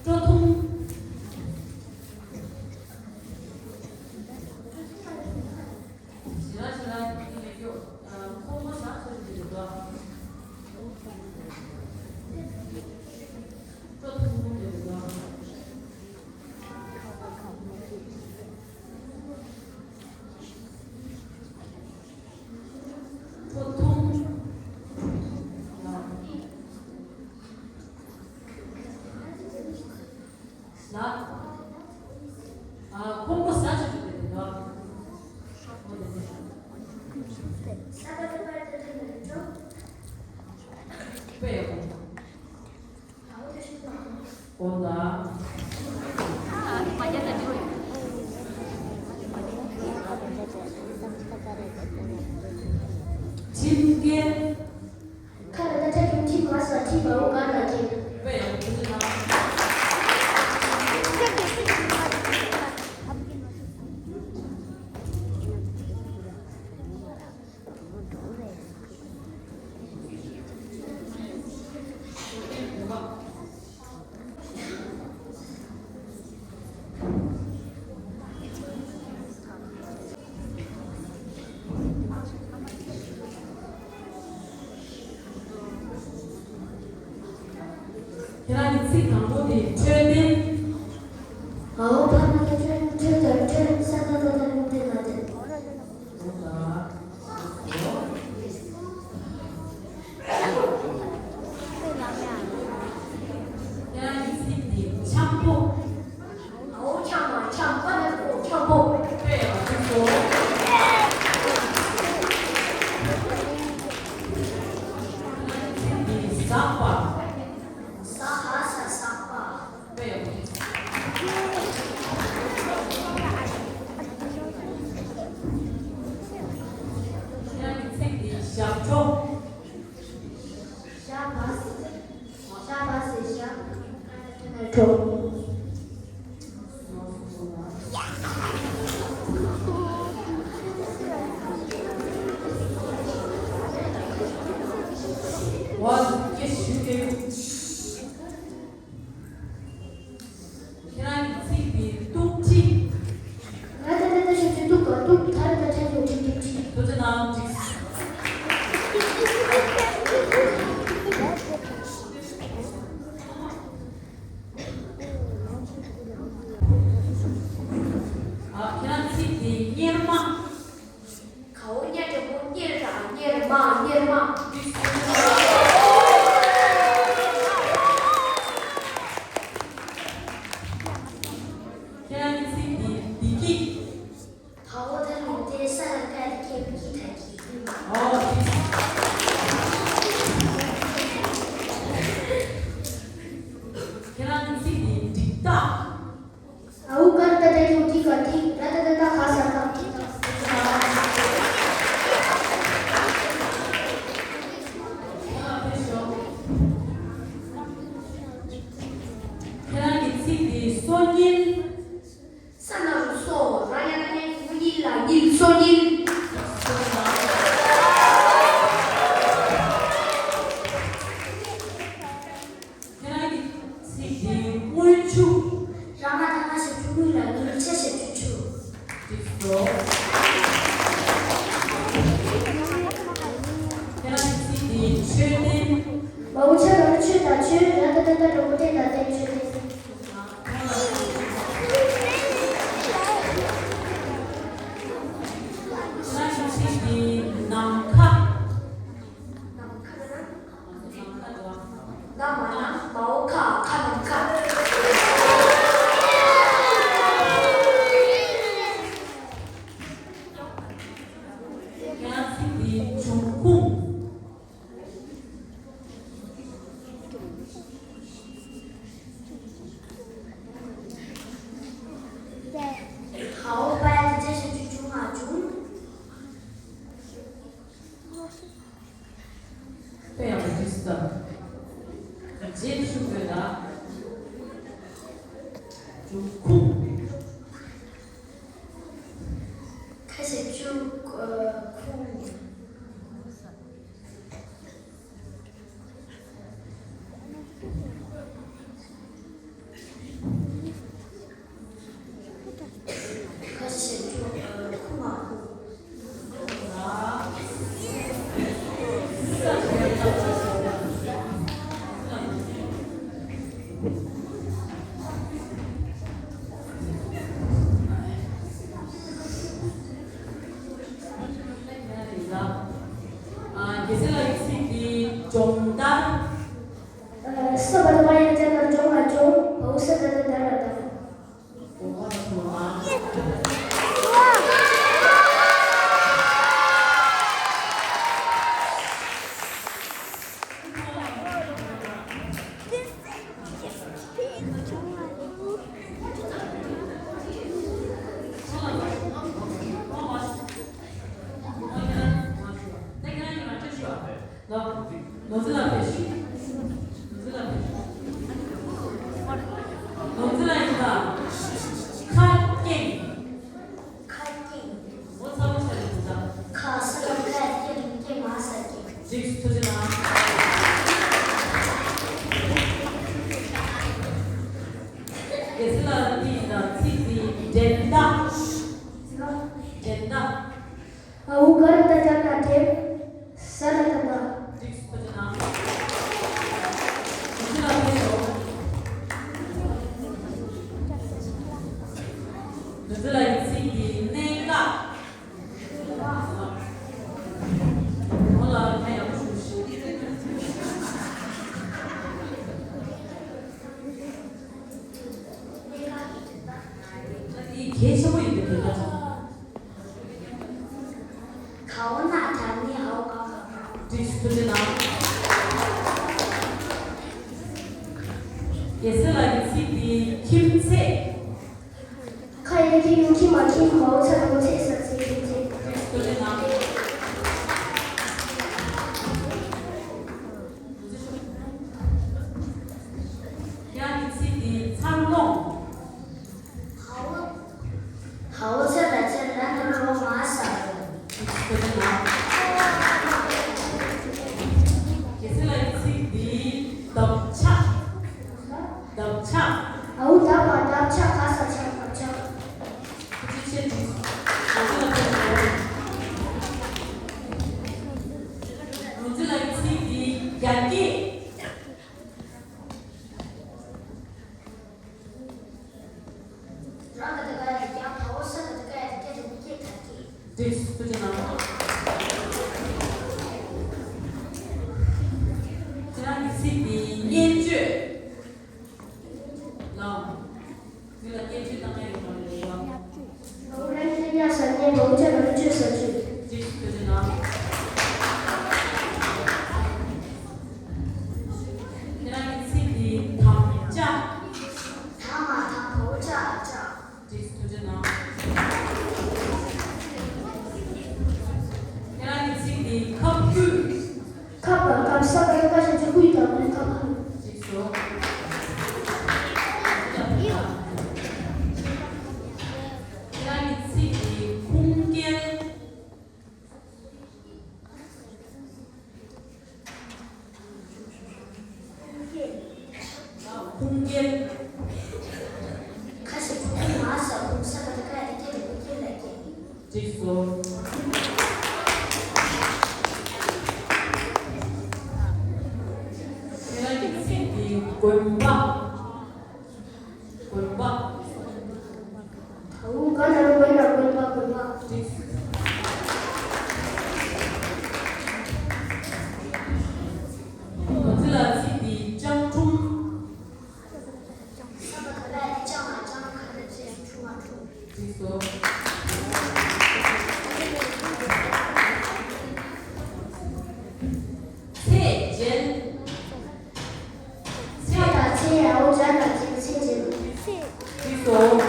སྤྲོ་ཐུང་། ཞེ་ལ་ཞེ་ལ་ཡིན་མི་སྐྱོ། ཁོང་མོ་ཞག་ཚོད་ཀྱི་འདུག་སྤྲོ་ཐུང་ཐུང་འདུག་སྤྲོ་ཐུང་། ལ། ཨ། ཁོང་པོ་ཟ་ཆུ་ཆུ་དེ་དེ་དོ། ཨོ་དེ་དེ། དཔེ་ཡག་པོ། ཨོ་ད། ཁྲིམས་འགལ། ཁ་ལ་ད་ཁྲ་ཁྲུམ་ཁྲིམ་མ་ས་ཁྲིམ་མ་འོ་ག་ལ་ཁེ། དཔེ་ཡག་པོ་ཁྱེད་ཚོ་གནང་། ཁྱེད་རང་གི་ཚིག་དང་པོ་དེ་འཕྲོད་བསྟེན། ཨའོ་ཕ་ན་ད་འཕྲོད་འཕྲོད་ད་འཕྲོད་ས་ད་ད་ད་ལུང་བསྟན་ན་དེ། ཁྱེད་རང་གི་ཚིག་འདི་འཆམ་པོ། ཨའོ་འཆམ་མ་འཆམ་པ་ན་པོ་འཆམ་པོ། དཔེ་ཡག་པོ་སོང་། ཁྱེད་རང་གི་ཚིག་འདི་ཟག་པ། ཟ་ཧ་ས་ཟག་པ། དཔེ་ཡག་པོ། ཁྱེད་རང་གི་ཚིག་འདི་ཞབས་བྲོ། ཞབས་བྲོ། ཞབས་བྲོ། ཁྱེད་རང་གི་ཚིག་འདི་ཐུགས་ཁྲིད། ང་ད་ད་ད་ཤ་ཚུལ་ཐུག་ག་ཐུག་ཐར་ད་ཐར་ཡོང་ཁྲིད་ཁྲིད་ཁྲིད། ཐུགས་རྗེ་གནང་། ཨ། ཁྱེད་རང་ཚིག་འདི་གཉེར་མ། གའོ་གཉའ་འགྲེང་བུ་གཉེར་ར་གཉེར་མ་གཉེར་མ། ཁྱེད་རང་གི་ཚིག་འདི་བདེ་སྐྱིད། གའོ་ད་ལུང་བསྟན་ས་ལ་ཀ་ཏི་ཁེ་བི་ཁི་ཐ་ཁི། ཨོ། ཁྱེད་རང་གི་ཚིག་འདི་འགྲིག་རྟགས། ཨའུ་ཀར་ཏ་ཏ་ཡུ་ཏི་ཀ་ཏི་ར་ཏ་ཏ་ཏ་ཧ་ས་ཏ། ཁྱེད་རང་གི་ཚིག་འདི་སྲོལ་རྒྱུན། ས་ན་ ཆུ། ར་ང་བཏགས་རྔ་ཞབས་ཀྱུ་རྔུ། ར་གི་གུ་ར་ཤ་ཞབས་ཀྱུ་རྔུ་ཆུ། འགྲིག་སོང་། ཁྱེད་རང་གི་ཚིག་འདི་མཆོད་རྟེན། མ་འོག་ཆ་འགྲེང་བུ་མཆོ་ད་མཆོད། ར་ཏ་བཏགས་རྡ་རྡོ་གུ་རྡེ་རྡ་རྡན་མཆོད་རྟེན། ཁྱེད་རང་གི་ཚིག་འདི་ནམ་མཁའ། ནམ་མཁའ་ན། ནམ་མཁའ་འདུག་ག་མ་ན་མ་འོག་མཁའ། མཁའ། ནམ་མཁའ། ཁྱེད་རང་ཚིག་འདི་འབྱུང་ཁུངས། འོག་པ་ཡ་བཏགས་པྱ་ཞབས་ཀྱུ་འབྱུང་། ང་འབྱུང་། དཔེ་ཡག་པོ་འདུག་ཟེར། རྗེས་ཤུགས་དགོས་ལ། འབྱུང་ཁུངས། ཁ་ཞབས་ཀྱུ་ཁུ། ཁུངས། ཁ་ཞབས་ཀྱུ་ཁུ། ང་ཁུ། རྒྱལ་སྲས་ལགས་ཀྱི་ཚིག་འདི་སྦྱོང་བརྡར། ས་བ་བཏགས་སྦ་ཡ་བཏགས་སྦྱ་ད་ར་སྦྱོང་། ང་སྦྱོང་། བ་འོག་ས་བཏགས་སྦྱ་ད་ར་སྦྱ་ད། ནོར་འཛིན་ལགས་ཕེབས་ཤིག་ནོར་འཛིན་ལགས་ཕེབས་ཤིག་ནོར་འཛིན་ལགས་ཡིན་ད། ཁ་སྐྱེངས། ཁ་སྐྱེངས། ངོ་ཚ་བོ་ཆགས་ཡོད་ད། ཁ་ས་ལ་ཁ་སྐྱེངས། སྐྱེངས་མ་ས་སྐྱེངས། འགྲིག་ཐུགས་རྗེ་གནང་། རྒྱལ་སྲས་ལགས་འདི་ཡིན་ད། ཚིག་འདི་འགྲན་ཟླ། འགྲན་ཟླ། འ་འོག་ག་ར་བཏགས་གྲ་ན་འགྲན། ཟ་ར་བཏགས་ཟླ། འགྲིག་ཐུགས་རྗེ་གནང་། ནོར་འཛིན་ལགས་ཕེབས་ཤོག་ནོར་འཛིན་ལགས་ཀྱི་ཚིག་འདི་གནད་འགག །ནོར་ལ་ཁ་ཡག་པོ་ཞུ་ཤིག་འདི་གལ་ཆེན་པོ་ཡིན་པའི་དོན་དག་ཅིག །ག་འོག་ན་ད་ནི་འ་འོག་ག་ག་ག །འགྲིག་ཐུགས་རྗེ་གནང་། རྒྱལ་སྲས་ལགས་ཀྱི་ཚིག་འདི་ཁྱིམ་མཚེས། ཁ་ཡ་ཁྱི་གུ་ཁྱི། མ་ཁྱི་མ་འོག་ཚ་འགྲེང་བུ་མཚེ་ས་མཚེ། ཁྱིམ་མཚེས། ཁྱེད་རང་གི་ཚིག་འདི་འཚར་ལོངས། འ་འོག་ཚ་ད་ཚ་ན་ན་རོ་མ་ས་རོ། རྒྱལ་སྲས་ལགས་ཀྱི་ཚིག་འདི་འདབ་ཆགས། འདབ་ཆགས། འ་འོག་འདབ་མ་འདབ་ཆགས་ག་ས་ཆགས་འདབ་ཆགས། ཐུགས་རྗེ་ཆེ། ནོར་འཛིན་ལགས་ཀྱི་ཚིག་འདི་རྒྱ་སྐྱེགས། ར་ག་བཏགས་རྒ་ཡ་བཏགས་རྒྱ། བ་འོག་ས་ག་བཏགས་སྒ་ཡ་བཏགས་སྒྱ། ད་ནི་སྐྱེ་ད་སྐྱེ། འགྲིག །ཐུགས་རྗེ་གནང་། ཁྱེད་རང་གི་ཚིག་འདི་བརྙས་བཅོས། ལའོ། མི་ལ་བརྙས་བཅོས་བཏང་ཡ་ཡོད་མ་རེད་པ། འ་འོག་ར་གི་ར་རྙ་ས་རྙེད། བ་འོག་ཅ་ག་ར་བཅོས་ས་བཅོས། འགྲིག །ཐུགས་རྗེ་གནང་། ཁྱེད་རང་གི་ཚིག་འདི་དམ་བཅའ། ད་མ་དམ་བ་འོག་ཅ་འ་བཅའ། འགྲིག །ཐུགས་རྗེ་གནང་། ཁྱེད་རང་གི་ཚིག་འདི་ཁ་བསྒྱུར། ཁ་བ་ག་ས་ག་ད་ཀ་ཞབས་ཀྱུ་ཀུ་ཡི་ད་བསྒྱུར། ཁ་བསྒྱུར། འགྲིག་སོང་། ཁྱེད་རང་གི་ཚིག་འདི་ཁུངས་སྐྱེལ། འགྲིག་སོང་། ཁྱེད་རང་གི་ཚིག་འདི་དགོན་པ། དགོན་པ། ད་འུ་ག་ན་རུ་དགོན་པ་དགོན་པ་དགོན་པ། འགྲིག་སོང་། ཁོ་ཚོ་ལ་ཚིག་འདི་སྤྱང་གྲུང་། ས་པ་ད་ལ་ཡི་ལྕང་ང་ལྕང་ཁ་ད་ཅེ་ཁྲུ་ང་ཁྲུ། འགྲིག་སོང་། ཚེས་ཅན། ཚེས་དང་ཚེས་ཡའོ་ཅན་དང་ཅན་ཚེས་ཅན། འགྲིག་སོང་།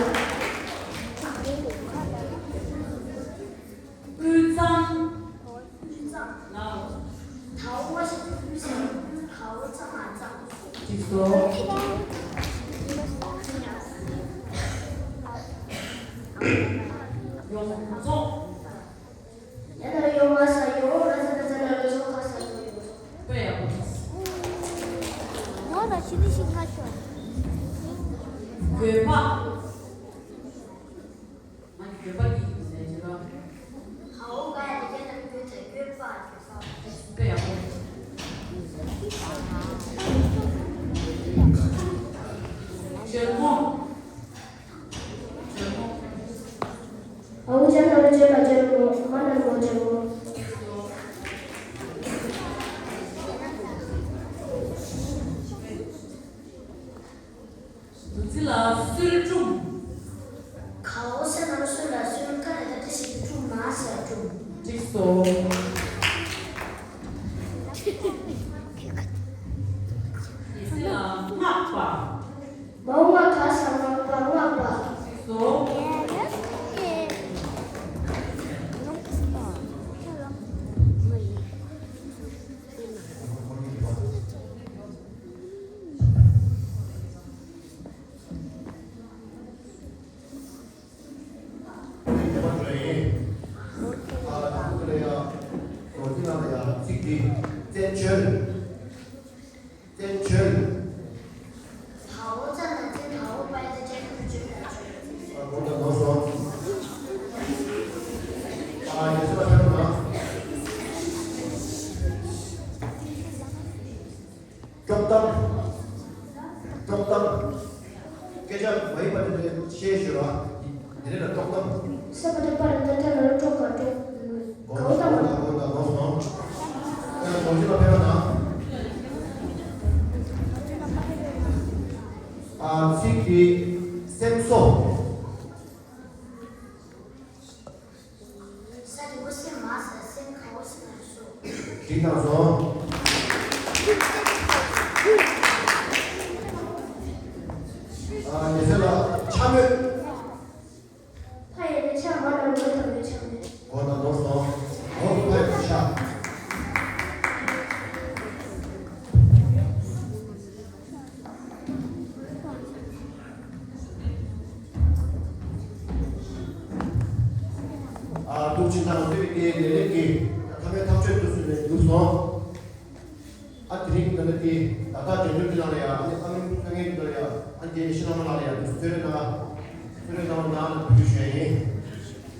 དབུས་གཙང་། དབུས་གཙང་། ལའོ། དའོ་བ་ཞིག་དབུས་གཙང་། དའོ་གཙང་ང་གཙང་། འགྲིག་སོང་། ཡོངས་རྫོགས། ཡ་ན་ཡོ་ང་ས་ཡོ་ང་ས་ན་ས་ན་ལོ་ཡོ་ཁ་ས་ཡོ་ཡོ། དཔེ་ཡག་པོ་འདུག་ཡོ་ན་ཤི་ནི་ཤི་ང་ཤོ། གྱོད་པ། ང་གྱོད་པ་འདི་ཡིན་ཟེར་གྱི་རོ། ཧའོ་ག་ཡ་དེ་ག་ན་གྱོད་ད་གྱོད་པ་གྱོད་པ། དཔེ་ཡག་པོ། གྱོད་མོ། གྱོད་མོ། ཨའུ་ཅག་ན་རུ་གྱོད་པ་གྱོད་མོ། མ་ན་རུ་མོ་གྱོད་མོ། བདུད་རྩི་ལ་སུལ་ཁྲུམ། གའོ་ས་ན་རུ་སུལ་ལ་སུལ་ཁ་ལ་ད་ད་ཞིག་ཁྲུམ་མ་ས་ཁྲུམ། འགྲིག་སོང་། ཡེ་སི་ལ་སྔགས་པ། མའོ་ང་ག་ས་སྔགས་པ་སྔགས་པ། འགྲིག་སོང་། བཙན་བྱོལ། བཙན་བྱོལ། དའོ་ཙ་ན་བཙན་དའོ་པའི་ད་ཅན་ཁུ་བྱོལ་ལ་བྱོལ། ཨ་གོང་དུ་ནོར་སོང་། ཨ་ཡེ་སི་ལ་ཕེབས་རོགས་གནང་། དཀྲོག་གཏམ། དཀྲོག་གཏམ། སྐད་ཆ་མ་ཡིན་པ་དེ་འདྲ་བཤད་ཞུ་ར། དེ་རིང་ལ་དཀྲོག་གཏམ། ས་པ་དེ་པར་འདི་ཐ་ན་རུ་དཀྲོག་ག་དཀྲོག་གོ་ད་གོ་ད་གོ་ད་གོ་སོང་། ཨ་གོང་ཞུ་ལ་ཕེབས་རོགས་གནང་། ཨ་ཚིག་གི་སེམས་གསོ། ས་དེ་བོ་སེམས་མ་ས་སེམས་ཁ་བོ་སེམས་མ་སོ། འགྲིག་གནང་སོང་། ཨ་ཉེ་སེ་ལ་ཆ་མོད། ཕ་ཡི་ནི་ཆ་མ་ན་མོ་ཐ་མོད་ཆ་མོད། གོ་ན་ནོར་སོང་། འོ་ཕ་ཡི་ཆ། ཨ་ཐུགས་རྗེ་གནང་། དེ་བས་དེ་ལས་ལས་ཀྱི་ཐ་མའི་ཐག་གཅོད་དུ་སུ་ནས་འདུག་སོང་། ཨ་དེ་རིང་གི་ད་ལྟ་དེ་ད་ལྟ་དྲན་འདུན་གྱི་ནང་ལ་ཡ་ཨ་ནི་ཨ་མི་དཀའ་ངལ་གྱི་ནང་ལ་ཡ་ཨ་རྒན་ཤི་ལ་མ་ལ་ལ་ཡ་འདུག་གསོལ་རས་གནང་། གསོལ་རས་གནང་བ་ནང་ལ་འབུལ་ཞུ་ཡ་ཡིན།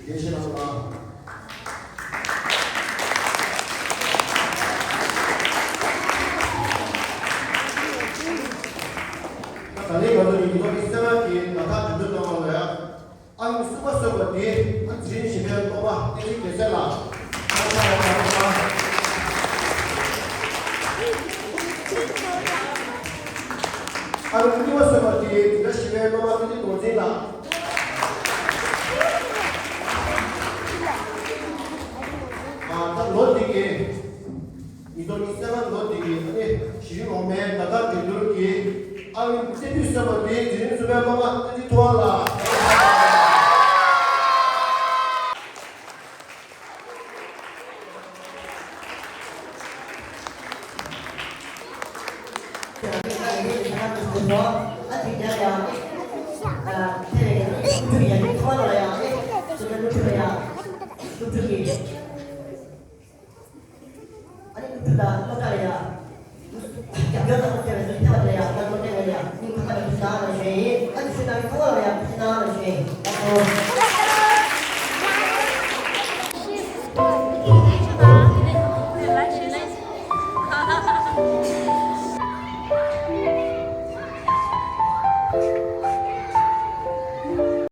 རྒན་ཤི་ལ་མ་ལ། ད་ལན་ང་ཚོ་ཉིས་སྟོང་ཉི་ཤུ་རྩ་ལྔ་གི་ཟླ་ཐག་དོན་དུ་གཏོང་བ་ལ་ཡ། ཨ་ནི་གསུམ་པ་གསོལ་བ་དེ་ཨ་ནི་ཚེ་རིང་གཞན་ཕན་སློབ་མ་བསྟན་འཛིན་རྒྱལ་མཚན་ལགས། ཨ་ནི་གཉིས་པ་གསོལ་བ་དེ་དེ་འདྲ་གཞན་ཕན་སློབ་མ་བསྟན་འཛིན་ནོར་འཛིན་ལགས། ཨ་ད་ལོ་འདི་གའི། ཉིས་སྟོང་ཉི་ཤུ་རྩ་ལྔ་ལོ་འདི་གའི་ཨ་ནི་གཞི་རིམ་འོག་མའི་ཟླ་ལྟར་འགྲན་བསྡུར་གྱི་ཨ་ནི་རྩེ་ཕུད་གསོལ་བ་འདིའི་འཛིན་རིམ་གསུམ་པའི་སློབ་མ་བསྟན་འཛིན་ཐུབ་དབང་ལགས། ཨ་ནི་སློབ་ཕྲུག་དང་སློབ་གྲྭ་ལ་ཡང་རྒྱབ་སྐྱོར་དང་བཅས་པའི་ཐེ་བ་དེ་ལ་ཡང་ང་ཚོ་བསྟན་ཡོད་ཡང་ངས་ཁ་པར་ནས་ཐུགས་རྗེ་གནང་ཞུ་ཡིན། ཨ་ནི་ཞུ་དང་ཁ་པར་ལ་ཡང་ཐུགས་རྗེ་གནང་ཞུ་ཡིན། ཨ་ཁོ།